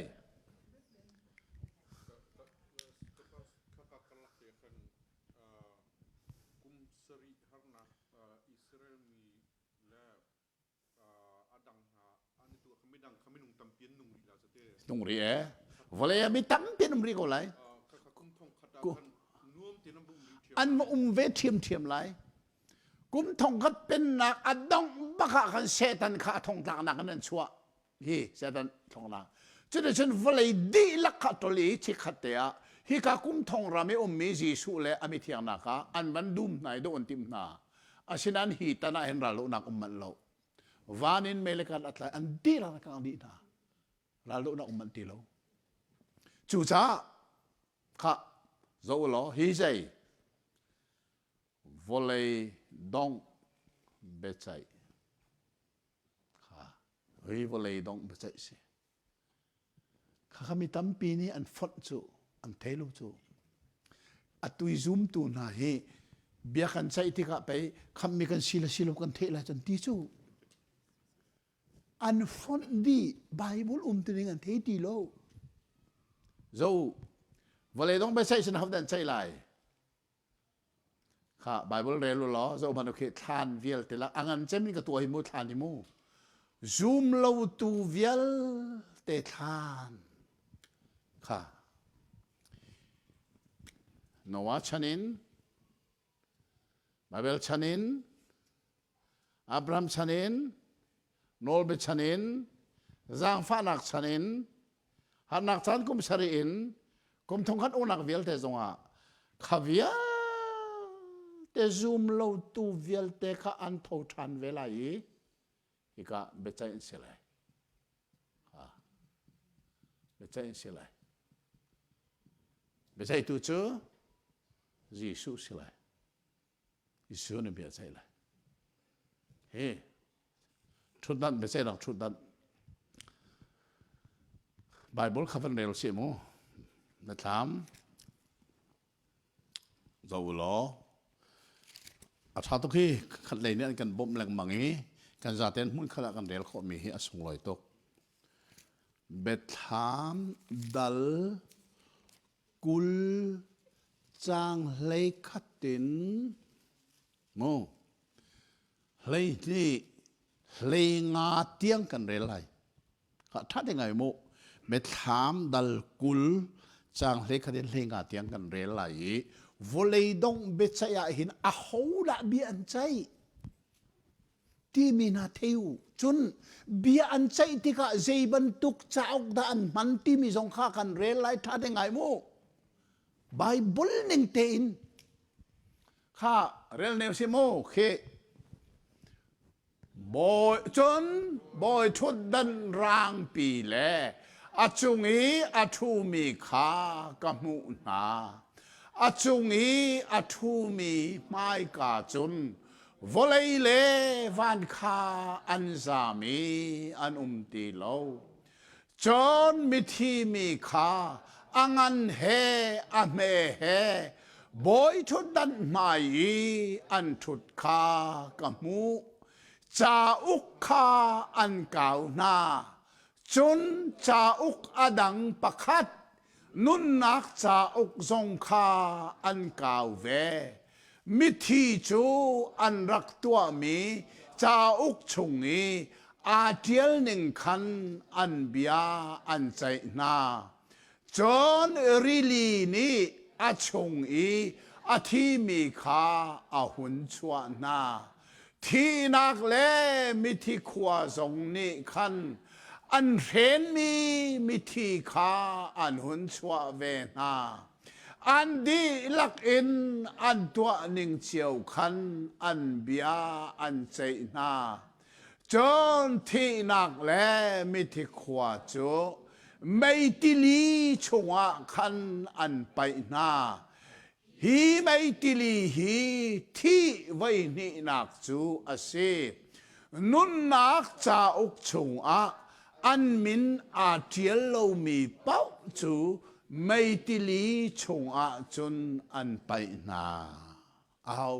Kum sarih harnak Israel mi le a dang hna an i tuah midang kha minung tampi an nung rih la te. Nung rih e. Vawlei ah mi tampi an um rih ko lai. Kum thong khat ah khan nuam tein an um rih ṭhiam. An va um ve ṭhiamṭhiam lai. Kum thong khat pennak a dongh bak ah khan Satan kha a thongtlaknak in an chuah. Hi Satan thongnak. Cuticun vawlei dihlak kha tol i chikkhat te ah hika kum thong ram i ummi Jesuh le a mithiangnak ah an van dum hna i dawh an timh hna. Asinain hi tan ah hin raldohnak um manh lo. Van in mei le kan a tlai an dihlak an kang dih hna. Raldohnak um manh ti lo. Cucaah khah zoh law hi zei vawlei dongh biaceih kha hi vawlei dongh biaceih si. Khakha mi tampi nih an fonh cu an thei lo cu. Atu i zumtu hna hi bia kan ceih tikah pei khammi kan si le si lo kan theih lai cun ti cu. An fonh dih Bible um tining an thei ti lo. Zo vawlei dong biaceih sin hodah an ceih lai? Kha Bible rel u law zoh hmanh u khi thlan vialte la a ngan cem in ka tuah hi mu thlan hi mu zum lo tu vialte thlan kha Noah chan in Babel chan in Abraham chan in nawlbia chan in zaangfahnak chan in harnak caan kum sarih in kum thongkhat uknak vialte zongah kha vialte zum lotu vialte kha an tho ṭhan ve lai i hika biaceih an si lai biaceih an si lai biaceihtu cu Jesuh si lai Jesuh nih bia ceih lai. Hi ṭhutdanh biaceihnak ṭhutdanh Bible kha van rel sih mu. Na thlam zoh u law a ṭha tuk hi khat lei nih an kan bawmh lengmang i kan zaten hmun khat ah kan rel khawhmi hi a sunglawi tuk. Biathlam dal 20 caang 11 in mu 12 hleinga tiang kan rel lai. Ka ṭha te ngai mu. Biathlam dal 20 caang 11 in hleinga tiang kan rel lai i vawlei dongh biaceih ah hin ahodah bia an ceih? Timi hna thei u. Cun bia an ceih tikah zei bantuk cauk dah an hman timi zong kha kan rel lai ṭha te ngai mu. Bible ning tein kha rel ne si mu khi bawi cun bawi ṭhutdan rangpi le a cung i a ṭhumi kha ka hmuh hna. A cung i a ṭhumi hmaika cun Vawlei le van kha an zam i an um ti lo. Cun mithi mi kha a ngan he a hme he bawi ṭhutdan hmai i an ṭhut kha ka hmuh. Cauk kha an kau hna. Cun cauk a dang pakhat nunnak cauk zong kha an kau ve. Mithi cu an rak tuahmi cauk chung i aa ṭial ning khan an bia an ceih hna. Cun rili nih a chung i a thimi kha a hun chuah hna. Thihnak le mithi khua zong nih khan an hrenmi mithi kha an hun chuah ve hna. An dihlak in an tuah ning cio khan an bia an ceih hna. Cun thihnak le mithi khua cu meitili chungah khan an paih hna. Hi meitili hi thih voi hnihnak cu a si. Nunnak cauk chungah an min aa ṭial lomi paoh cu meitili chungah cun an paih hna. Aho?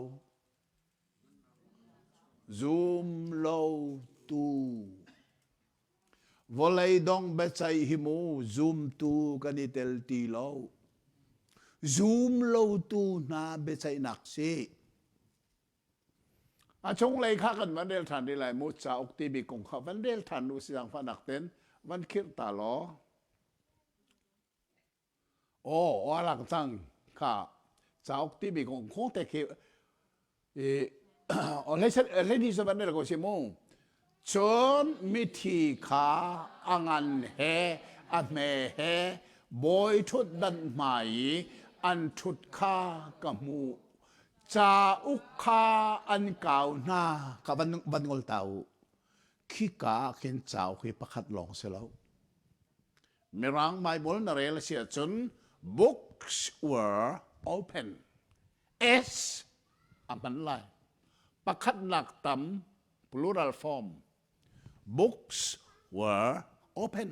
Zum lotu. Vawlei dong biaceih hi mu zumtu kan i tel ti lo. Zum lotu hna biaceihnak si. A chunglei kha kan van rel ṭhan rih lai mu cauk timi kong kha van rel ṭhan u si zaangfahnak ten van khirh ta law. Aw, a lang cang kha cauk timi kong khong te khi i hlei van rel ko si mu. Cun mithi kha a ngan he a hme he bawi ṭhutdan hmai i an ṭhut kha ka hmuh. Cauk kha an kau hna ka van, van ngol ta u. Khika ah khin cauk hi pakhat lawng si lo. Mirang Bible na rel a si ahcun books were open. S a hman lai. Pakhatnak tam plural form. Books were open.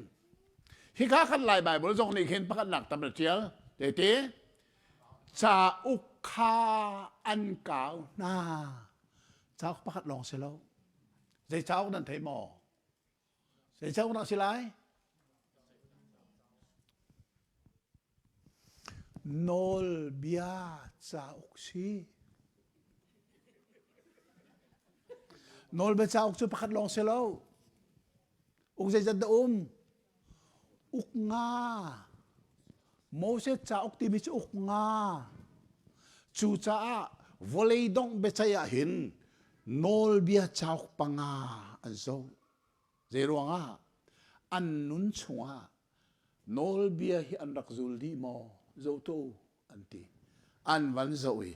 Hika kan Lai Bible zong nih khin pakhatnak tam na tial. Tete cauk kha an kau hna. Cauk pakhat lawng si lo. Zei cauk nan thei maw? Zei cauk dah si lai? Nawlbia cauk si. Nawlbia cauk cu pakhat lawng si lo. Uk zeizat dah um? Uk nga. Moses cauk timi cu uk nga. Cucaah vawlei dongh biaceih ah hin nawlbia cauk panga an zoh. Zeiruangah? An nun chungah nawlbia hi an rak zul dih maw? Zoh tuah u, an ti. An van zoh i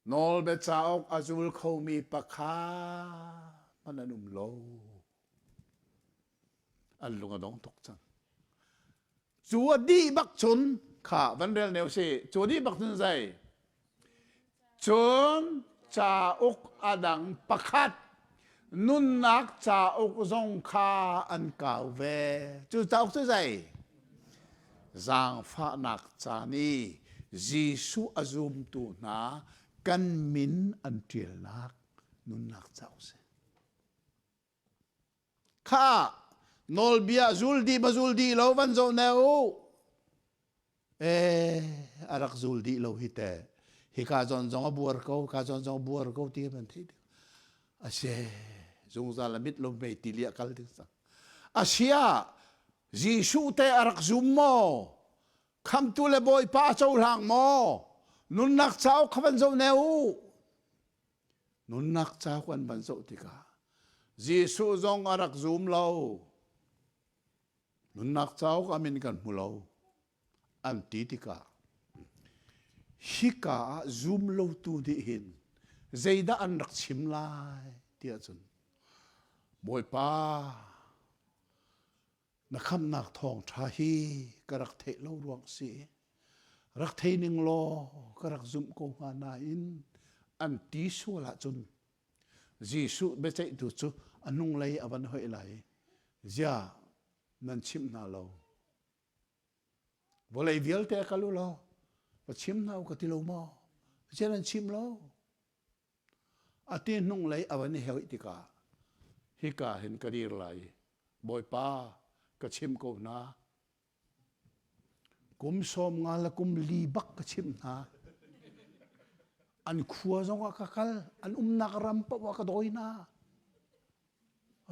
nawlbia cauk a zul khomi pakhat hmanh an um lo. An lung a dong tuk cang. Cu a dih bak cun kha van rel ne usih. Cu a dih bak cun zei? Cun cauk a dang pakhat nunnak cauk zong kha an kau ve. Cu cauk cu zei? Zaangfahnak caan i Jesuh a zumtu hna kan min an ṭialnak nunnak cauk si. Kha. Nawlbia zul dih ma zul dih lo van zoh ne u. Eh, a rak zul dih lo hi te. Hika zawn zong a buar ko, ka zawn zong a buar ko ti kan theih tik. Ase, zungzal a mit lo mei ti lia kal ding sang. Asia, Jesuh te a rak zum maw? Khamtu le Bawipa a cohlang maw? Nunnak cauk kha van zoh ne u. Nunnak cauk an van zoh tikah Jesuh zong a rak zum lo. Nunnak cauk a min kan hmu lo. An ti tikah hika ah zum lotu nih hin zeidah an rak chim lai ti ahcun Bawipa na khamhnak thawngṭha hi ka rak theih lo ruang si rak thei ning law ka rak zumh ko hnga nain an ti sual ahcun Jesuh biaceihtu cu a hnunglei a van hoih lai zia nan chimh hna lo vawlei vialte kal u law va chim hna u ka ti lo maw zia nan chim lo A ti hnunglei a van i heuh tikah hika hin ka dir lai i Bawipa ka chimh ko hna. Kum 50 le kum li bak ka chimh hna. An khua zongah ka kal, an umnak ram paoh ah ka dawi hna.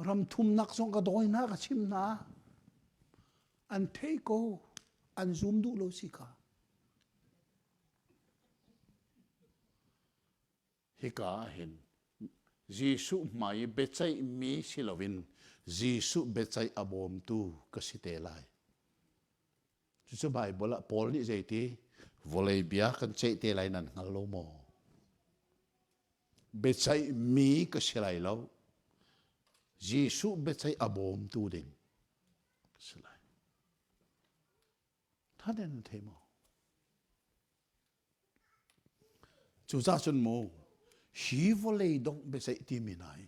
Ram thumnak zong ka dawi hna, ka chimh hna. An thei ko, an zum duh lo si kha. Hika ah hin Jesuh hmai i biaceihmi si loin Jesuh biaceih a bawmtu ka si te lai. Cucu Baibal ah Paul nih zeiti vawlei bia kan ceih te lai nan hngal lo maw? Biaceihmi ka si lai lo. Jesuh biaceih a bawmtu ding ka si lai. Tha nan thei maw? Cucaah cun mu hi vawlei dongh biaceih timi hna hi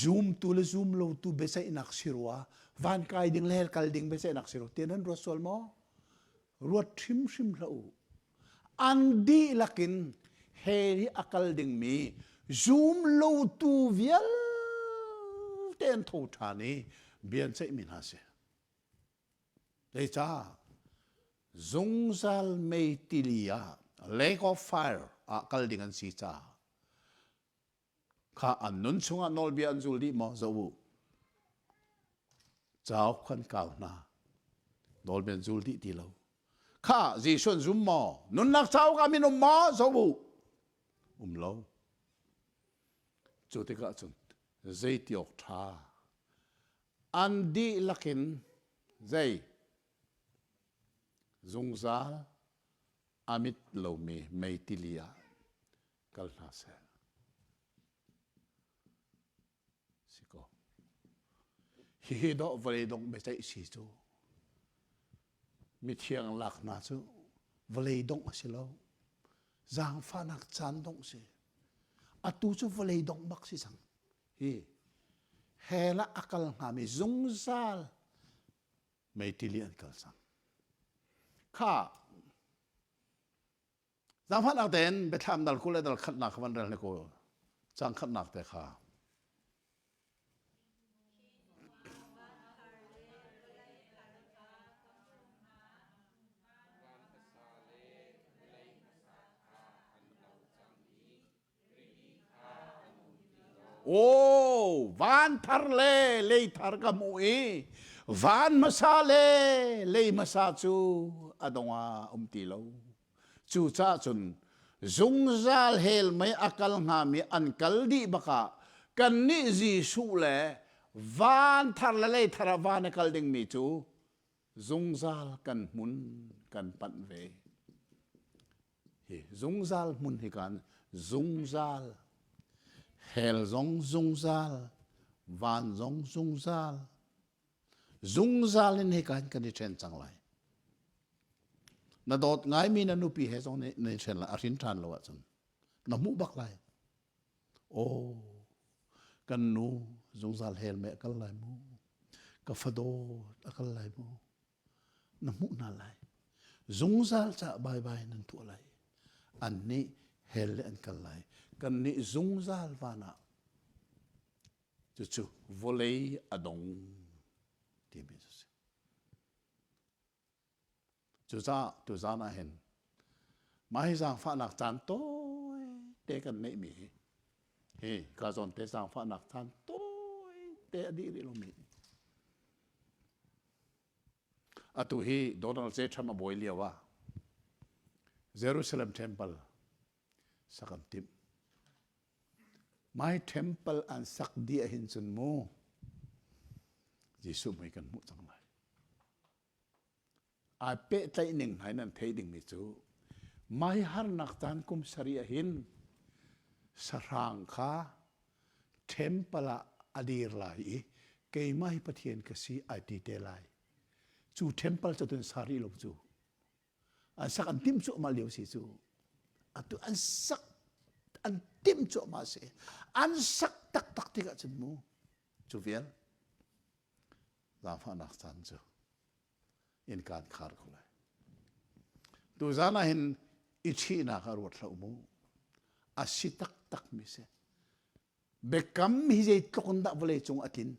zumtu le zumlotu biaceihnak si rua van kai ding le hell kal ding biaceihnak si rua ti nan ruat sual maw? Ruat hrimhrim hlah u. An dihlak in hell hi a kal dingmi zumlotu vialte an tho ṭhan i bia an ceihmi hna si. Zeicah? Zungzal meitili ah lake of fire ah kal ding an si caah kha an nun chungah nawlbia an zul dih maw zoh u. Cauk kan kau hna. Nawlbia an zul dih ti lo. Kha Jesuh an zum maw? Nunnak cauk ah min um maw? Zoh u. Um lo. Cu tikah cun zeiti awk ṭha An dihlak in zei zungzal a mit lomi meitili ah kal hna seh. Si ko. Hihi dawh vawlei dongh biaceih si cu mithiang lak hna cu vawlei dongh a si lo. Zaangfahnak caan dongh si. Atu cu vawlei dongh bak si cang. Hi hell ah a kal hngami zungzal meitili an kal cang. Kha zaangfahnak tein biathlam dal 20 le dal khatnak kha van rel ne ko cang khatnak te kha. Aw, van thar le lei thar ka hmuh i van hmasa le lei hmasa cu a dong ah um ti lo. Cucaah cun zungzal hell mei a kal hngami an kal dih bakah kannih Jesuh le van thar le lei thar ah van a kal dingmi cu zungzal kan hmun kan panh ve. Hi zungzal hmun hi kan zungzal hell zong zungzal van zong zungzal zungzal in hi kan kan i ṭhen cang lai. Na dawt ngaimi na nupi he zong na i ṭhen lai a hrin ṭhan lo ahcun na hmuh bak lai. Aw kan nu zungzal hell meh kal lai mu ka fadawt a kal lai mu na hmuh hna lai. Zungzal ca baibai nan tuah lai. Annih hell le an kal lai. Kannih zungzal van ah cucu vawlei a dong. timi cu si. Cucaah tuzaan ah hin mah hi zaangfahnak caan tawi te kan neihmi hi hi ka zawn te zaangfahnak caan tawi te a dih rih lomi atu hi Donald J. Trump a bawi lio ah Jerusalem Temple sak an timh. My temple an sak dih ahhin cun mu Jesuh mui kan hmuh cang lai. Ai pehtlaih ning hna in an theih dingmi cu mai harnak caan kum sarih ahhin sahrang kha temple ah a dir lai i keimah hi Pathian ka si ai ti te lai. Cu temple cu tun sa rih lo cu. An sak an timh cuahmah lio si cu. Atu an sak an timh cuahmah si. An sak taktak tikah cun mu cu vial zaangfahnak caan cu innka an khar ko lai. Tuzaan ah hin i ṭhihnak ah ruat hlah mu. A si taktak mi si. Biakam hi zeitluk in dah vawlei cung a tlin?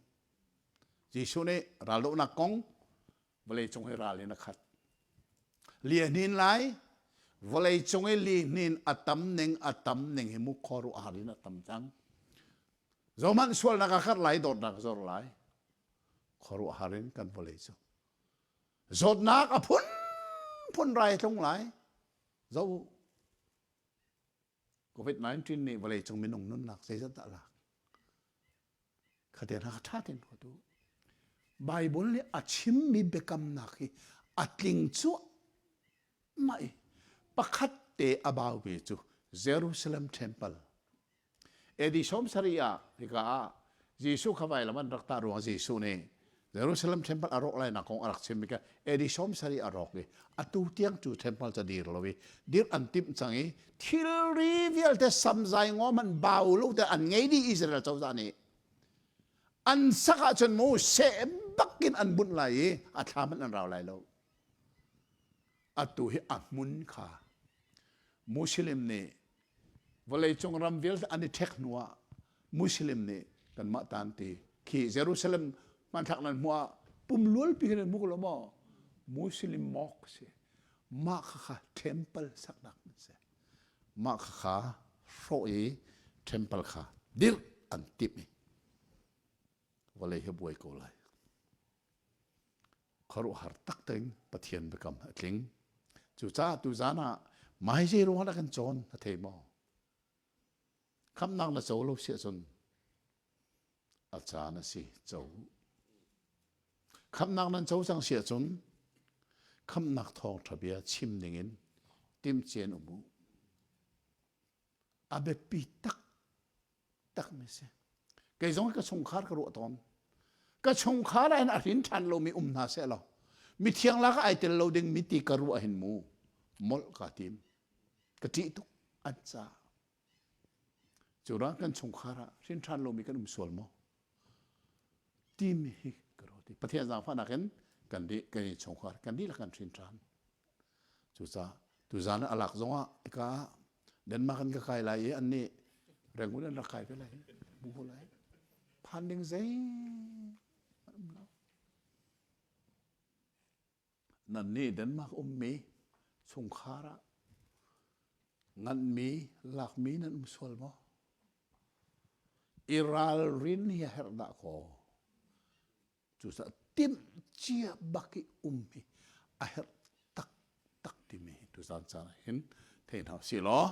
Jesuh nih raldohnak kong vawlei cung hi ral in a khat. Liahnin lai, vawlei cung i lihnin a tam ning a tam ning hi mu khuaruahhar in a tam cang. Zohmanh sualnak a karh lai, dawtnak a zor lai. Khuaruahhar in kan vawlei cu. Zawtnak a phunphun rai tlung lai. Zo COVID-19 nih vawlei cung minung nunnak zeizat dah lak? Khaten ha ṭha ten ruat u. Bible nih a chimmi biakamnak hi a tling cuahmah i pakhat te a baumi cu Jerusalem Temple AD 70 ah hika ah Jesuh kha vailam an rak tah ruang Jesuh nih Jerusalem temple a rawk lai nak kong a rak chim i AD 70 a rawk i atu tiang cu temple ca dir lo i dir an timh cang i thilri vialte samzai ngom an bau lo te an ngei dih Israel cozah nih an sak ahcun mu seh bakin an bunh lai i a thla hmanh an rau lai lo atu hi a hmun kha Muslim nih vawleicung ram vialte an i ṭhek hnu ah Muslim nih kanmah tan ti khi Jerusalem hmanthlak nan hmuh ah pumlualpi hin an hmu ko lo maw Muslim mosque si mah kha kha temple saknak an si mah kha kha hrawh i temple kha dirh an timh i vawlei hi buai ko lai khuaruahhar taktak in Pathian biakam a tling. Cucaah tuzaan ah mai zei ruangah dah kan cawn na thei maw? Khamnak na co lo si ahcun a caan a si co. Khamnak nan co cang si ahcun khamnak thawngṭha bia chim dingin timhcian um u. A biapi tak takmi si. Kei zong ka chungkhar ka ruah tawn. Ka chungkhar ah hin a hrin ṭhan lomi um hna seh law mithiang lak ah ai tel lo ding mi ti ka ruah hin mu molh ka tim. Ka ṭih tuk an ca. Cu ruang kan chungkhar ah hrin ṭhan lomi kan um sual maw? Timi hi ka ruat i Pathian zaangfahnak in kan dih kan i chungkhar kan dihlak kan hrin ṭhan. Cucaah tuzaan a lak zongah ka Denmark an ka kai lai i an nih Rangoon an rak kai ve lai bu ho lai phan ding zei um lo nan nih Denmark ummi chungkhar ah nganmi lakmi nan um sual maw i ralrin hi a herh dah kaw Cucaah timh cia bak i um hi a herh taktak timi hi tuzaan caan ah hin thei hna usih law.